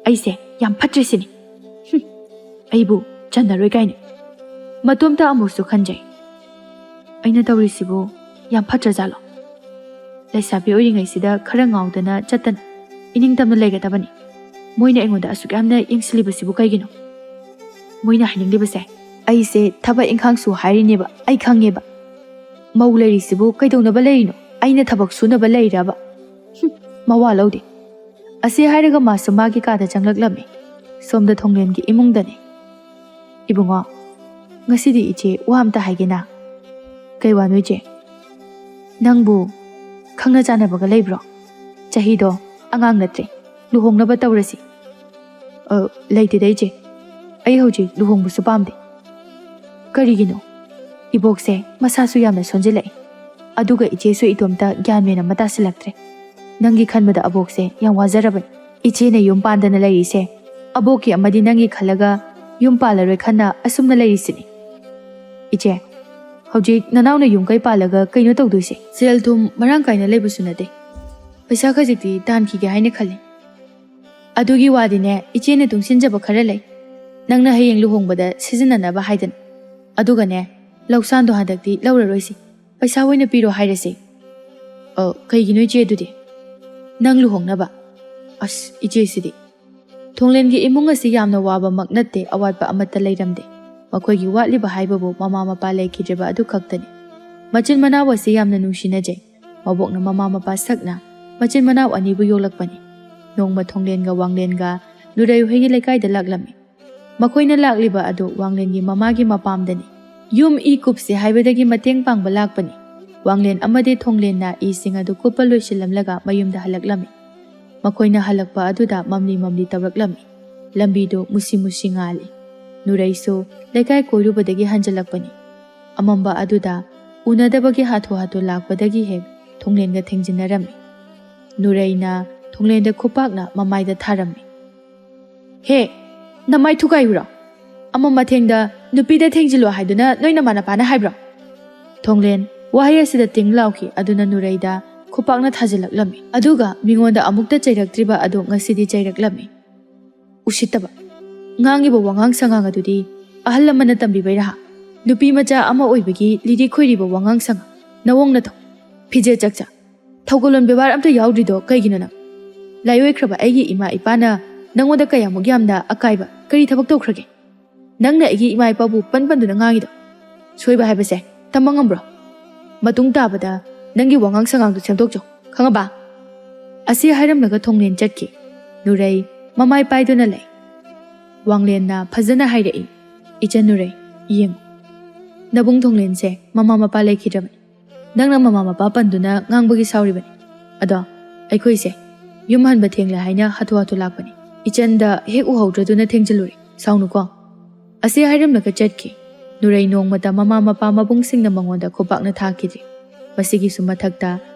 ꯑꯩꯁꯦ ꯌꯥꯝ ꯐꯠꯇ꯭ꯔꯦ ꯁꯤꯅꯤ꯫ ꯍꯨꯝ, ꯑꯩꯕꯨ ꯆꯟꯅꯔꯣꯏ ꯀꯥꯏꯅ꯫" ꯃꯇꯣꯝꯇ ꯑꯃꯨꯛꯁꯨ ꯈꯟꯖꯩ, "ꯑꯩꯅ ꯇꯧꯔꯤꯁꯤꯕꯨ ꯌꯥꯝ ꯐꯠꯇ꯭ꯔꯖꯥꯠꯂꯣ? ꯂꯩꯁꯥꯕꯤ ꯑꯣꯏꯔꯤꯉꯩꯁꯤꯗ ꯈꯔ ꯉꯥꯎꯗꯅ ꯆꯠꯇꯅ ꯏꯅꯤꯡ ꯇꯝꯅ ꯂꯩꯒꯗꯕꯅꯤ꯫ ꯃꯣꯏꯅ ꯑꯩꯉꯣꯟꯗ ꯑꯁꯨꯛ ꯌꯥꯝꯅ ꯌꯦꯡꯁꯤꯜꯂꯤꯕꯁꯤꯕꯨ ꯀꯩꯒꯤꯅꯣ? ꯃꯣꯏꯅ ꯍꯥꯏꯅꯤꯡꯂꯤꯕꯁꯦ, ꯑꯩꯁꯦ ꯊꯕꯛ ꯏꯪꯈꯥꯡ ꯁꯨ ꯍꯥꯏꯔꯤꯅꯦꯕ, ꯑꯩ ꯈꯪꯉꯦꯕ꯫ ꯃꯧ ꯂꯩꯔꯤꯁꯤꯕꯨ ꯀꯩꯗꯧꯅꯕ ꯂꯩꯔꯤꯅꯣ? ꯑꯩꯅ ꯊꯕꯛ ꯁꯨꯅꯕ ꯂꯩꯔꯕ? ꯍꯨꯝ, ꯃꯋꯥ ꯂꯧꯗꯦ꯫ ꯑꯁꯤ ꯍꯥꯏꯔꯒ ꯃꯥꯁꯨ ꯃꯥꯒꯤ ꯀꯥꯗ ꯆꯪꯂꯛꯂꯝꯃꯤ꯫ ꯁꯣꯝꯗ ꯊꯣꯡꯂꯦꯟꯒꯤ ꯏꯃꯨꯡꯗꯅꯤ꯫ "ꯏꯕꯨꯡꯉꯣ, ꯉꯁꯤꯗꯤ ꯏꯆꯦ ꯋꯥ ꯑꯝꯇ ꯍꯥꯏꯒꯦꯅ?" "ꯀꯩ ꯋꯥꯅꯣ ꯏꯆꯦ?" "ꯅꯪꯕꯨ ꯈꯪꯅ ꯆꯥꯟꯅꯕꯒ ꯂꯩꯕ꯭ꯔꯣ? ꯆꯍꯤꯗꯣ ꯑꯉꯥꯡ ꯅꯠꯇ꯭ꯔꯦ, ꯂꯨꯍꯣꯡꯅꯕ ꯇꯧꯔꯁꯤ?" "ꯑ, ꯂꯩꯇꯦꯗ ꯏꯆꯦ, ꯑꯩ ꯍꯧꯖꯤꯛ ꯂꯨꯍꯣꯡꯕꯁꯨ ꯄꯥꯝꯗꯦ꯫" "ꯀꯔꯤꯒꯤꯅꯣ?" "ꯏꯕꯣꯛꯁꯦ ꯃꯁꯥꯁꯨ ꯌꯥꯝꯅ ꯁꯣꯟꯖꯤꯜꯂꯛꯑꯦ, ꯑꯗꯨꯒ ꯏꯆꯦꯁꯨ ꯏꯇꯣꯝꯇ ꯒ꯭ꯌꯥꯟ ꯃꯦꯟ ꯑꯃ ꯇꯥꯁꯤꯜꯂꯛꯇ꯭ꯔꯦ꯫ ꯅꯪꯒꯤ ꯈꯟꯕꯗ ꯑꯕꯣꯛꯁꯦ ꯌꯥꯝ ꯋꯥꯖꯔꯕꯅꯤ꯫ ꯏꯆꯦꯅ ꯌꯨꯝ ꯄꯥꯟꯗꯅ ꯂꯩꯔꯤꯁꯦ ꯑꯕꯣꯛꯀꯤ ꯑꯃꯗꯤ ꯅꯪꯒꯤ ꯈꯜꯂꯒ ꯌꯨꯝ ꯄꯥꯜꯂꯔꯣꯏ ꯈꯟꯅ ꯑꯁꯨꯝꯅ ꯂꯩꯔꯤꯁꯤꯅꯤ꯫" "ꯏꯆꯦ, ꯍꯧꯖꯤꯛ ꯅꯅꯥꯎꯅ ꯌꯨꯝ ꯀꯩ ꯄꯥꯜꯂꯒ ꯀꯩꯅꯣ ꯇꯧꯗꯣꯏꯁꯦ? ꯁꯦꯜ ꯊꯨꯝ ꯃꯔꯥꯡ ꯀꯥꯏꯅ ꯂꯩꯕꯁꯨ ꯅꯠꯇꯦ꯫ ꯄꯩꯁꯥ ꯈꯖꯤꯛꯇꯤ ꯇꯥꯟꯈꯤꯒꯦ ꯍꯥꯏꯅ ꯈꯜꯂꯤ꯫ ꯑꯗꯨꯒꯤ ꯋꯥꯗꯤꯅꯦ, ꯏꯆꯦꯅ ꯇꯨꯡꯁꯤꯟꯖꯕ ꯈꯔ ꯂꯩ, ꯅꯪꯅ ꯍꯌꯦꯡ ꯂꯨꯍꯣꯡꯕꯗ ꯁꯤꯖꯤꯟꯅꯅꯕ ꯍꯥꯏꯗꯅ꯫ ꯑꯗꯨꯒꯅꯦ, ꯂꯧꯁꯥꯟꯗꯣ ꯍꯟꯗꯛꯇꯤ ꯂꯧꯔꯔꯣꯏꯁꯤ, ꯄꯩꯁꯥ ꯑꯣꯏꯅ ꯄꯤꯔꯣ ꯍꯥꯏꯔꯁꯤ꯫" "ꯑ, ꯀꯩꯒꯤꯅꯣ ꯏꯆꯦ ꯑꯗꯨꯗꯤ?" "ꯅꯪ ꯂꯨꯍꯣꯡꯅꯕ꯫" ꯑꯁ, ꯏꯆꯦꯁꯤꯗꯤ꯫ ꯊꯣꯡꯂꯦꯟꯒꯤ ꯏꯃꯨꯡ ꯑꯁꯤ ꯌꯥꯝꯅ ꯋꯥꯕꯃꯛ ꯅꯠꯇꯦ, ꯑꯋꯥꯠꯄ ꯑꯃꯠꯇ ꯂꯩꯔꯝꯗꯦ꯫ ꯃꯈꯣꯏꯒꯤ ꯋꯥꯠꯂꯤꯕ ꯍꯥꯏꯕꯕꯨ ꯃꯃꯥ ꯃꯄꯥ ꯂꯩꯈꯤꯗ꯭ꯔꯤꯕ ꯑꯗꯨ ꯈꯛꯇꯅꯤ꯫ ꯃꯆꯤꯟ ꯃꯅꯥꯎ ꯑꯁꯤ ꯌꯥꯝꯅ ꯅꯨꯡꯁꯤꯅꯖꯩ꯫ ꯃꯕꯣꯛꯅ ꯃꯃꯥ ꯃꯄꯥ ꯁꯛꯅ ꯃꯆꯤꯟ ꯃꯅꯥꯎ ꯑꯅꯤꯕꯨ ꯌꯣꯛꯂꯛꯄꯅꯤ꯫ ꯅꯣꯡꯃ ꯊꯣꯡꯂꯦꯟꯒ ꯋꯥꯡꯂꯦꯟꯒ ꯅꯨꯔꯩ ꯍꯣꯏꯒꯤ ꯂꯩꯀꯥꯏꯗ ꯂꯥꯛꯂꯝꯃꯤ꯫ ꯃꯈꯣꯏꯅ ꯂꯥꯛꯂꯤꯕ ꯑꯗꯨ ꯋꯥꯡꯂꯦꯟꯒꯤ ꯃꯃꯥꯒꯤ ꯃꯄꯥꯝꯗꯅꯤ꯫ ꯌꯨꯝ ꯏ ꯀꯨꯞꯁꯦ ꯍꯥꯏꯕꯗꯒꯤ ꯃꯇꯦꯡ ꯄꯥꯡꯕ ꯂꯥꯛꯄꯅꯤ꯫ ꯋꯥꯡꯂꯦꯟ ꯑꯃꯗꯤ ꯊꯣꯡꯂꯦꯟꯅ ꯏꯁꯤꯡ ꯑꯗꯨ ꯀꯨꯞꯄ ꯂꯣꯏꯁꯤꯜꯂꯝꯂꯒ ꯃꯌꯨꯝꯗ ꯍꯜꯂꯛꯂꯝꯃꯤ꯫ ꯃꯈꯣꯏꯅ ꯍꯜꯂꯛꯄ ꯑꯗꯨꯗ ꯃꯝꯂꯤ ꯃꯝꯂꯤ ꯇꯧꯔꯛꯂꯝꯃꯤ꯫ ꯂꯝꯕꯤꯗꯨ ꯃꯨꯁꯤ ꯃꯨꯁꯤ ꯉꯥꯜꯂꯤ꯫ ꯅꯨꯔꯩꯁꯨ ꯂꯩꯀꯥꯏ ꯀꯣꯏꯔꯨꯕꯗꯒꯤ ꯍꯟꯖꯤꯜꯂꯛꯄꯅꯤ꯫ ꯑꯃꯝꯕ ꯑꯗꯨꯗ ꯎꯅꯗꯕꯒꯤ ꯍꯥꯊꯨ ꯍꯥꯊꯨ ꯂꯥꯛꯄꯗꯒꯤ ꯍꯦꯛ ꯊꯣꯡꯂꯦꯟꯒ ꯊꯦꯡꯖꯤꯟꯅꯔꯝꯃꯤ꯫ ꯅꯨꯔꯩꯅ ꯊꯣꯡꯂꯦꯟꯗ ꯈꯨꯄꯥꯛꯅ ꯃꯃꯥꯏꯗ ꯊꯥꯔꯝꯃꯤ꯫ "ꯍꯦ, ꯅꯃꯥꯏ ꯊꯨꯒꯥꯏꯌꯨꯔꯣ? ꯑꯃꯝ ꯑꯊꯦꯡꯗ ꯅꯨꯄꯤꯗ ꯊꯦꯡꯖꯤꯜꯂꯣ ꯍꯥꯏꯗꯨꯅ ꯅꯣꯏ ꯅꯃꯥ ꯅꯄꯥꯅ ꯍꯥꯏꯕ꯭ꯔꯣ?" ꯊꯣꯡꯂꯦꯟ ꯋꯥꯍꯩ ꯑꯁꯤꯗ ꯇꯤꯡ ꯂꯥꯎꯈꯤ꯫ ꯑꯗꯨꯅ ꯅꯨꯔꯩꯗ ꯈꯨꯄꯥꯛꯅ ꯊꯥꯖꯤꯜꯂꯛꯂꯝꯃꯤ꯫ ꯑꯗꯨꯒ ꯃꯤꯉꯣꯟꯗ ꯑꯃꯨꯛꯇ ꯆꯩꯔꯛꯇ꯭ꯔꯤꯕ ꯑꯗꯨ ꯉꯁꯤꯗꯤ ꯆꯩꯔꯛꯂꯝꯃꯤ꯫ "ꯎꯁꯤꯠꯇꯕ! ꯉꯥꯡꯉꯤꯕ ꯋꯥꯉꯥꯡ ꯁꯉꯥꯡ ꯑꯗꯨꯗꯤ ꯑꯍꯜ ꯂꯃꯟꯅ ꯇꯝꯕꯤꯕꯩꯔꯥ? ꯅꯨꯄꯤ ꯃꯆꯥ ꯑꯃ ꯑꯣꯏꯕꯒꯤ ꯂꯤꯔꯤ ꯈꯣꯏꯔꯤꯕ ꯋꯥꯉꯥꯡ ꯁꯉꯥꯡ, ꯅꯋꯣꯡ ꯅꯊꯧ, ꯐꯤꯖꯦꯠ ꯆꯛꯆꯥ, ꯊꯧꯒꯜꯂꯣꯟ ꯕꯦꯕꯥꯔ ꯑꯝꯇ ꯌꯥꯎꯗ꯭ꯔꯤꯗꯣ ꯀꯩꯒꯤꯅꯣ ꯅꯪ? ꯂꯥꯏꯑꯣꯏꯈ꯭ꯔꯕ ꯑꯩꯒꯤ ꯏꯃꯥ ꯏꯄꯥꯅ ꯅꯪꯉꯣꯟꯗ ꯀꯌꯥꯃꯨꯛ ꯌꯥꯝꯅ ꯑꯀꯥꯏꯕ ꯀꯔꯤ ꯊꯕꯛ ꯇꯧꯈ꯭ꯔꯒꯦ? ꯅꯪꯅ ꯑꯩꯒꯤ ꯏꯃꯥ ꯏꯄꯥꯕꯨ ꯄꯟ ꯄꯟꯗꯨꯅ ꯉꯥꯡꯉꯤꯗꯣ? ꯁꯣꯏꯕ ꯍꯥꯏꯕꯁꯦ ꯇꯝꯕ ꯉꯝꯕ꯭ꯔꯣ? ꯃꯇꯨꯡ ꯇꯥꯕꯗ ꯅꯪꯒꯤ ꯋꯥꯉꯥꯡ ꯁꯉꯥꯡꯗꯨ ꯁꯦꯝꯗꯣꯛꯆꯧ, ꯈꯪꯉꯕ?" ꯑꯁꯤ ꯍꯥꯏꯔꯝꯂꯒ ꯊꯣꯡꯂꯦꯟ ꯆꯠꯈꯤ꯫ ꯅꯨꯔꯩ ꯃꯃꯥꯏ ꯄꯥꯏꯗꯨꯅ ꯂꯩ꯫ ꯋꯥꯡꯂꯦꯟꯅ ꯐꯖꯅ ꯍꯥꯏꯔꯛꯏ, "ꯏꯆꯟ ꯅꯨꯔꯩ, ꯌꯦꯡꯉꯨ, ꯅꯕꯨꯡ ꯊꯣꯡꯂꯦꯟꯁꯦ ꯃꯃꯥ ꯃꯄꯥ ꯂꯩꯈꯤꯗ꯭ꯔꯕꯅꯤ꯫ ꯅꯪꯅ ꯃꯃꯥ ꯃꯄꯥ ꯄꯟꯗꯨꯅ ꯉꯥꯡꯕꯒꯤ ꯁꯥꯎꯔꯤꯕꯅꯤ꯫ ꯑꯗꯣ ꯑꯩꯈꯣꯏꯁꯦ ꯌꯨꯝ ꯍꯟꯕ ꯊꯦꯡꯂꯦ ꯍꯥꯏꯅ ꯍꯥꯊꯨ ꯍꯥꯊꯨ ꯂꯥꯛꯄꯅꯤ꯫ ꯏꯆꯟꯗ ꯍꯦꯛ ꯎꯍꯧꯗ꯭ꯔꯗꯨꯅ ꯊꯦꯡꯖꯤꯜꯂꯨꯔꯦ꯫ ꯁꯥꯎꯅꯨꯀꯣ꯫" ꯑꯁꯤ ꯍꯥꯏꯔꯝꯂꯒ ꯆꯠꯈꯤ꯫ ꯅꯨꯔꯩ ꯅꯣꯡꯃꯇ ꯃꯃꯥ ꯃꯄꯥ ꯃꯕꯨꯡꯁꯤꯡꯅ ꯃꯉꯣꯟꯗ ꯈꯨꯄꯥꯛꯅ ꯊꯥꯈꯤꯗ꯭ꯔꯤ꯫ ꯃꯁꯤꯒꯤꯁꯨ ꯃꯊꯛꯇ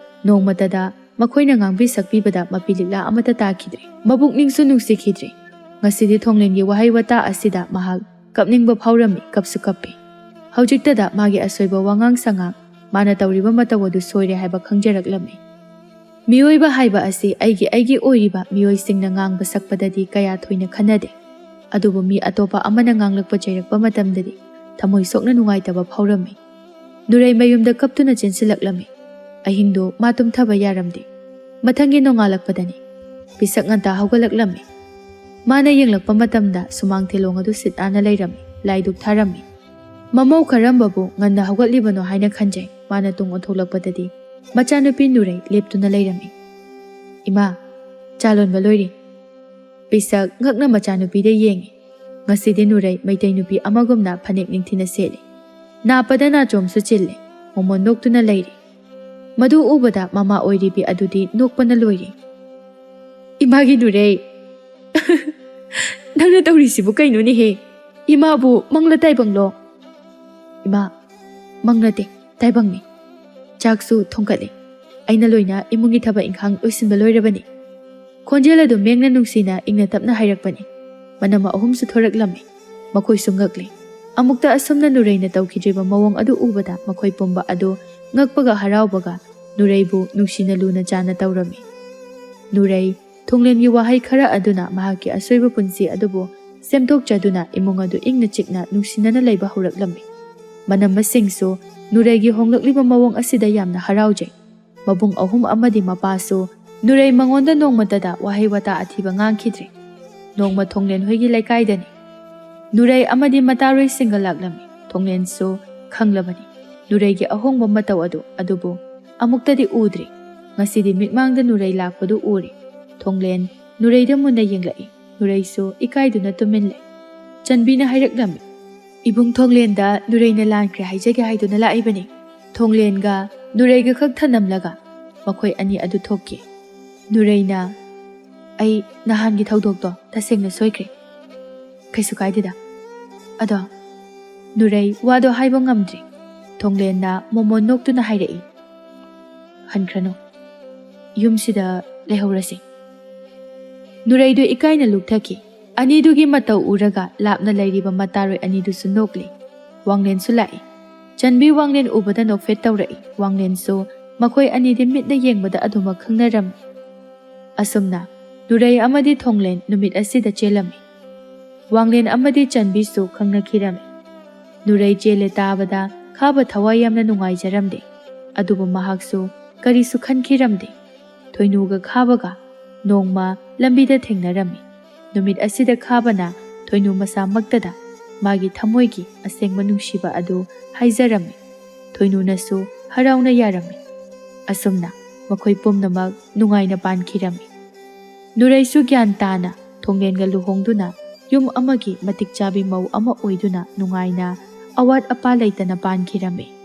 ꯅꯣꯡꯃꯇꯗ ꯃꯈꯣꯏꯅ ꯉꯥꯡꯕꯤ ꯁꯛꯄꯤꯕꯗ ꯃꯄꯤ ꯂꯤꯛꯂꯥ ꯑꯃꯠꯇ ꯇꯥꯈꯤꯗ꯭ꯔꯤ꯫ ꯃꯕꯨꯛꯅꯤꯡꯁꯨ ꯅꯨꯡꯁꯤꯈꯤꯗ꯭ꯔꯤ꯫ ꯉꯁꯤꯗꯤ ꯊꯣꯡꯂꯦꯟꯒꯤ ꯋꯥꯍꯩ ꯋꯥꯇꯥ ꯑꯁꯤꯗ ꯃꯍꯥꯛ ꯀꯞꯅꯤꯡꯕ ꯐꯥꯎꯔꯝꯃꯤ, ꯀꯞꯁꯨ ꯀꯞꯄꯤ꯫ ꯍꯧꯖꯤꯛꯇꯗ ꯃꯥꯒꯤ ꯑꯁꯣꯏꯕ ꯋꯥꯉꯥꯡ ꯁꯉꯥꯡ, ꯃꯥꯅ ꯇꯧꯔꯤꯕ ꯃꯇꯧ ꯑꯗꯨ ꯁꯣꯏꯔꯦ ꯍꯥꯏꯕ ꯈꯪꯖꯔꯛꯂꯝꯃꯤ꯫ ꯃꯤꯑꯣꯏꯕ ꯍꯥꯏꯕ ꯑꯁꯤ ꯑꯩꯒꯤ ꯑꯩꯒꯤ ꯑꯣꯏꯔꯤꯕ ꯃꯤꯑꯣꯏꯁꯤꯡꯅ ꯉꯥꯡꯕ ꯁꯛꯄꯗꯗꯤ ꯀꯌꯥ ꯊꯣꯏꯅ ꯈꯟꯅꯗꯦ꯫ ꯑꯗꯨꯕꯨ ꯃꯤ ꯑꯇꯣꯞꯄ ꯑꯃꯅ ꯉꯥꯡꯂꯛꯄ ꯆꯩꯔꯛꯄ ꯃꯇꯝꯗꯗꯤ ꯊꯃꯣꯏ ꯁꯣꯛꯅ ꯅꯨꯡꯉꯥꯏꯇꯕ ꯐꯥꯎꯔꯝꯃꯤ꯫ ꯅꯨꯔꯩ ꯃꯌꯨꯝꯗ ꯀꯞꯇꯨꯅ ꯆꯦꯟꯁꯤꯜꯂꯛꯂꯝꯃꯤ꯫ ꯑꯍꯤꯡꯗꯨ ꯃꯥ ꯇꯨꯝꯊꯕ ꯌꯥꯔꯝꯗꯦ꯫ ꯃꯊꯪꯒꯤ ꯅꯣꯡꯉꯥꯜꯂꯛꯄꯗꯅꯤ꯫ ꯄꯤꯁꯛ ꯉꯟꯇꯥ ꯍꯧꯒꯠꯂꯛꯂꯝꯃꯤ꯫ ꯃꯥꯅ ꯌꯦꯡꯂꯛꯄ ꯃꯇꯝꯗ ꯁꯨꯃꯥꯡ ꯊꯦꯂꯣꯡ ꯑꯗꯨ ꯁꯤꯠ ꯅꯥꯟꯅ ꯂꯩꯔꯝꯃꯤ, ꯂꯥꯏꯗꯨꯛ ꯊꯥꯔꯝꯃꯤ꯫ ꯃꯃꯧ ꯀꯔꯝꯕꯕꯨ ꯉꯟꯅ ꯍꯧꯒꯠꯂꯤꯕꯅꯣ ꯍꯥꯏꯅ ꯈꯟꯖꯩ꯫ ꯃꯥꯅ ꯇꯨꯡ ꯑꯣꯟꯊꯣꯛꯂꯛꯄꯗꯗꯤ ꯃꯆꯥꯅꯨꯄꯤ ꯅꯨꯔꯩ ꯂꯦꯞꯇꯨꯅ ꯂꯩꯔꯝꯃꯤ꯫ "ꯏꯃꯥ, ꯆꯥ ꯂꯣꯟꯕ ꯂꯣꯏꯔꯦ꯫" ꯄꯤꯁꯛ ꯉꯛꯅ ꯃꯆꯥꯅꯨꯄꯤꯗ ꯌꯦꯡꯉꯤ꯫ ꯉꯁꯤꯗꯤ ꯅꯨꯔꯩ ꯃꯩꯇꯩ ꯅꯨꯄꯤ ꯑꯃꯒꯨꯝꯅ ꯐꯅꯦꯛ ꯅꯤꯡꯊꯤꯅ ꯁꯦꯠꯂꯤ꯫ ꯅꯥꯄꯗ ꯅꯥꯆꯣꯝꯁꯨ ꯆꯤꯜꯂꯤ꯫ ꯃꯣꯃꯣꯟ ꯅꯣꯛꯇꯨꯅ ꯂꯩꯔꯤ꯫ ꯃꯗꯨ ꯎꯕꯗ ꯃꯃꯥ ꯑꯣꯏꯔꯤꯕꯤ ꯑꯗꯨꯗꯤ ꯅꯣꯛꯄꯅ ꯂꯣꯏꯔꯤ꯫ "ꯏꯃꯥꯒꯤ ꯅꯨꯔꯩ, ꯅꯪꯅ ꯇꯧꯔꯤꯁꯤꯕꯨ ꯀꯩꯅꯣꯅꯦꯍꯦ? ꯏꯃꯥꯕꯨ ꯃꯪꯂ ꯇꯥꯏꯕꯪꯂꯣ?" "ꯏꯃꯥ, ꯃꯪ ꯅꯠꯇꯦ, ꯇꯥꯏꯕꯪꯅꯤ꯫ ꯆꯥꯛꯁꯨ ꯊꯣꯡꯒꯠꯂꯦ꯫ ꯑꯩꯅ ꯂꯣꯏꯅ ꯏꯃꯨꯡꯒꯤ ꯊꯕꯛ ꯏꯪꯈꯥꯡ ꯂꯣꯏꯁꯤꯟꯕ ꯂꯣꯏꯔꯕꯅꯤ꯫" ꯈꯣꯟꯖꯦꯜ ꯑꯗꯨ ꯃꯦꯡꯅ ꯅꯨꯡꯁꯤꯅ ꯏꯪꯅ ꯇꯞꯅ ꯍꯥꯏꯔꯛꯄꯅꯤ꯫ ꯃꯅꯝ ꯑꯍꯨꯝꯁꯨ ꯊꯣꯔꯛꯂꯝꯃꯤ꯫ ꯃꯈꯣꯏꯁꯨ ꯉꯛꯂꯤ꯫ ꯑꯃꯨꯛꯇ ꯑꯁꯨꯝꯅ ꯅꯨꯔꯩꯅ ꯇꯧꯈꯤꯗ꯭ꯔꯤꯕ ꯃꯑꯣꯡ ꯑꯗꯨ ꯎꯕꯗ ꯃꯈꯣꯏ ꯄꯨꯝꯕ ꯑꯗꯨ ꯉꯛꯄꯒ ꯍꯔꯥꯎꯕꯒ ꯅꯨꯔꯩꯕꯨ ꯅꯨꯡꯁꯤꯅ ꯂꯨꯅ ꯆꯥꯟꯅ ꯇꯧꯔꯝꯃꯤ꯫ ꯅꯨꯔꯩ ꯊꯣꯡꯂꯦꯟꯒꯤ ꯋꯥꯍꯩ ꯈꯔ ꯑꯗꯨꯅ ꯃꯍꯥꯛꯀꯤ ꯑꯁꯣꯏꯕ ꯄꯨꯟꯁꯤ ꯑꯗꯨꯕꯨ ꯁꯦꯝꯗꯣꯛꯆꯗꯨꯅ ꯏꯃꯨꯡ ꯑꯗꯨ ꯏꯪꯅ ꯆꯤꯛꯅ ꯅꯨꯡꯁꯤꯅꯅ ꯂꯩꯕ ꯍꯧꯔꯛꯂꯝꯃꯤ꯫ ꯃꯅꯝꯃꯁꯤꯡꯁꯨ ꯅꯨꯔꯩꯒꯤ ꯍꯣꯡꯂꯛꯂꯤꯕ ꯃꯑꯣꯡ ꯑꯁꯤꯗ ꯌꯥꯝꯅ ꯍꯔꯥꯎꯖꯩ꯫ ꯃꯕꯨꯡ ꯑꯍꯨꯝ ꯑꯃꯗꯤ ꯃꯄꯥꯁꯨ ꯅꯨꯔꯩ ꯃꯉꯣꯟꯗ ꯅꯣꯡꯃꯇꯗ ꯋꯥꯍꯩ ꯋꯥꯇꯥ ꯑꯊꯤꯕ ꯉꯥꯡꯈꯤꯗ꯭ꯔꯤ꯫ ꯅꯣꯡꯃ ꯊꯣꯡꯂꯦꯟ ꯍꯣꯏꯒꯤ ꯂꯩꯀꯥꯏꯗꯅꯤ꯫ ꯅꯨꯔꯩ ꯑꯃꯗꯤ ꯃꯇꯥꯔꯣꯏꯁꯤꯡꯒ ꯂꯥꯛꯂꯝꯃꯤ꯫ ꯊꯣꯡꯂꯦꯟꯁꯨ ꯈꯪꯂꯕꯅꯤ ꯅꯨꯔꯩꯒꯤ ꯑꯍꯣꯡꯕ ꯃꯇꯧ ꯑꯗꯨ, ꯑꯗꯨꯕꯨ ꯑꯃꯨꯛꯇꯗꯤ ꯎꯗ꯭ꯔꯤ꯫ ꯉꯁꯤꯗꯤ ꯃꯤꯠꯃꯥꯡꯗ ꯅꯨꯔꯩ ꯂꯥꯛꯄꯗꯨ ꯎꯔꯦ꯫ ꯊꯣꯡꯂꯦꯟ ꯅꯨꯔꯩꯗ ꯃꯨꯟꯅ ꯌꯦꯡꯂꯛꯏ꯫ ꯅꯨꯔꯩꯁꯨ ꯏꯀꯥꯏꯗꯨꯅ ꯇꯨꯃꯤꯟ ꯂꯩ꯫ ꯆꯟꯕꯤꯅ ꯍꯥꯏꯔꯛꯂꯝꯃꯤ, "ꯏꯕꯨꯡ ꯊꯣꯡꯂꯦꯟꯗ ꯅꯨꯔꯩꯅ ꯂꯥꯟꯈ꯭ꯔꯦ ꯍꯥꯏꯖꯒꯦ ꯍꯥꯏꯗꯨꯅ ꯂꯥꯛꯏꯕꯅꯤ"꯫ ꯊꯣꯡꯂꯦꯟꯒ ꯅꯨꯔꯩꯒ ꯈꯛ ꯊꯅꯝꯂꯒ ꯃꯈꯣꯏ ꯑꯅꯤ ꯑꯗꯨ ꯊꯣꯛꯈꯤ꯫ ꯅꯨꯔꯩꯅ, "ꯑꯩ ꯅꯍꯥꯟꯒꯤ ꯊꯧꯗꯣꯛꯇꯣ ꯇꯁꯦꯡꯅ ꯁꯣꯏꯈ꯭ꯔꯦ"꯫ "ꯀꯩꯁꯨ ꯀꯥꯏꯗꯦꯗ꯫ ꯑꯗꯣ"꯫ ꯅꯨꯔꯩ ꯋꯥꯗꯣ ꯍꯥꯏꯕ ꯉꯝꯗ꯭ꯔꯤ꯫ ꯊꯣꯡꯂꯦꯟꯅ ꯃꯣꯃꯣꯟ ꯅꯣꯛꯇꯨꯅ ꯍꯥꯏꯔꯛꯏ, "ꯍꯟꯈ꯭ꯔꯅꯨ꯫ ꯌꯨꯝꯁꯤꯗ ꯂꯩꯍꯧꯔꯁꯤ"꯫ ꯅꯨꯔꯩꯗꯨ ꯏꯀꯥꯏꯅ ꯂꯨꯞꯊꯈꯤ꯫ ꯑꯅꯤꯗꯨꯒꯤ ꯃꯇꯧ ꯎꯔꯒ ꯂꯥꯞꯅ ꯂꯩꯔꯤꯕ ꯃꯇꯥꯔꯣꯏ ꯑꯅꯤꯗꯨꯁꯨ ꯅꯣꯛꯂꯤ꯫ ꯋꯥꯡꯂꯦꯟꯁꯨ ꯂꯥꯛꯏ꯫ ꯆꯟꯕꯤ ꯋꯥꯡꯂꯦꯟ ꯎꯕꯗ ꯅꯣꯛꯐꯦꯠ ꯇꯧꯔꯛꯏ꯫ ꯋꯥꯡꯂꯦꯟꯁꯨ ꯃꯈꯣꯏ ꯑꯅꯤꯗꯤ ꯃꯤꯠꯅ ꯌꯦꯡꯕꯗ ꯑꯗꯨꯃꯛ ꯈꯪꯅꯔꯝꯃꯤ꯫ ꯑꯁꯨꯝꯅ ꯅꯨꯔꯩ ꯑꯃꯗꯤ ꯊꯣꯡꯂꯦꯟ ꯅꯨꯃꯤꯠ ꯑꯁꯤꯗ ꯆꯦꯜꯂꯝꯃꯤ꯫ ꯋꯥꯡꯂꯦꯟ ꯑꯃꯗꯤ ꯆꯟꯕꯤꯁꯨ ꯈꯪꯅꯈꯤꯔꯝꯃꯤ꯫ ꯅꯨꯔꯩ ꯆꯦꯜꯂꯦ ꯇꯥꯕꯗ ꯈꯥꯕ ꯊꯋꯥꯏ ꯌꯥꯝꯅ ꯅꯨꯡꯉꯥꯏꯖꯔꯝꯗꯦ꯫ ꯑꯗꯨꯕꯨ ꯃꯍꯥꯛꯁꯨ ꯀꯔꯤꯁꯨ ꯈꯟꯈꯤꯔꯝꯗꯦ꯫ ꯊꯣꯏꯅꯨꯒ ꯈꯥꯕꯒ ꯅꯣꯡꯃ ꯂꯝꯕꯤꯗ ꯊꯦꯡꯅꯔꯝꯃꯤ꯫ ꯅꯨꯃꯤꯠ ꯑꯁꯤꯗ ꯈꯥꯕꯅ ꯊꯣꯏꯅꯨ ꯃꯁꯥꯃꯛꯇꯗ ꯃꯥꯒꯤ ꯊꯃꯣꯏꯒꯤ ꯑꯁꯦꯡꯕ ꯅꯨꯡꯁꯤꯕ ꯑꯗꯨ ꯍꯥꯏꯖꯔꯝꯃꯤ꯫ ꯊꯣꯏꯅꯨꯅꯁꯨ ꯍꯔꯥꯎꯅ ꯌꯥꯔꯝꯃꯤ꯫ ꯑꯁꯨꯝꯅ ꯃꯈꯣꯏ ꯄꯨꯝꯅꯃꯛ ꯅꯨꯡꯉꯥꯏꯅ ꯄꯥꯟꯈꯤꯔꯝꯃꯤ꯫ ꯅꯨꯔꯩꯁꯨ ꯒ꯭ꯌꯥꯟ ꯇꯥꯅ ꯊꯣꯡꯂꯦꯟꯒ ꯂꯨꯍꯣꯡꯗꯨꯅ ꯌꯨꯝ ꯑꯃꯒꯤ ꯃꯇꯤꯛ ꯆꯥꯕꯤ ꯃꯧ ꯑꯃ ꯑꯣꯏꯗꯨꯅ ꯅꯨꯡꯉꯥꯏꯅ ꯑꯋꯥꯠ ꯑꯄꯥ ꯂꯩꯇꯅ ꯄꯥꯟꯈꯤꯔꯝꯃꯤ꯫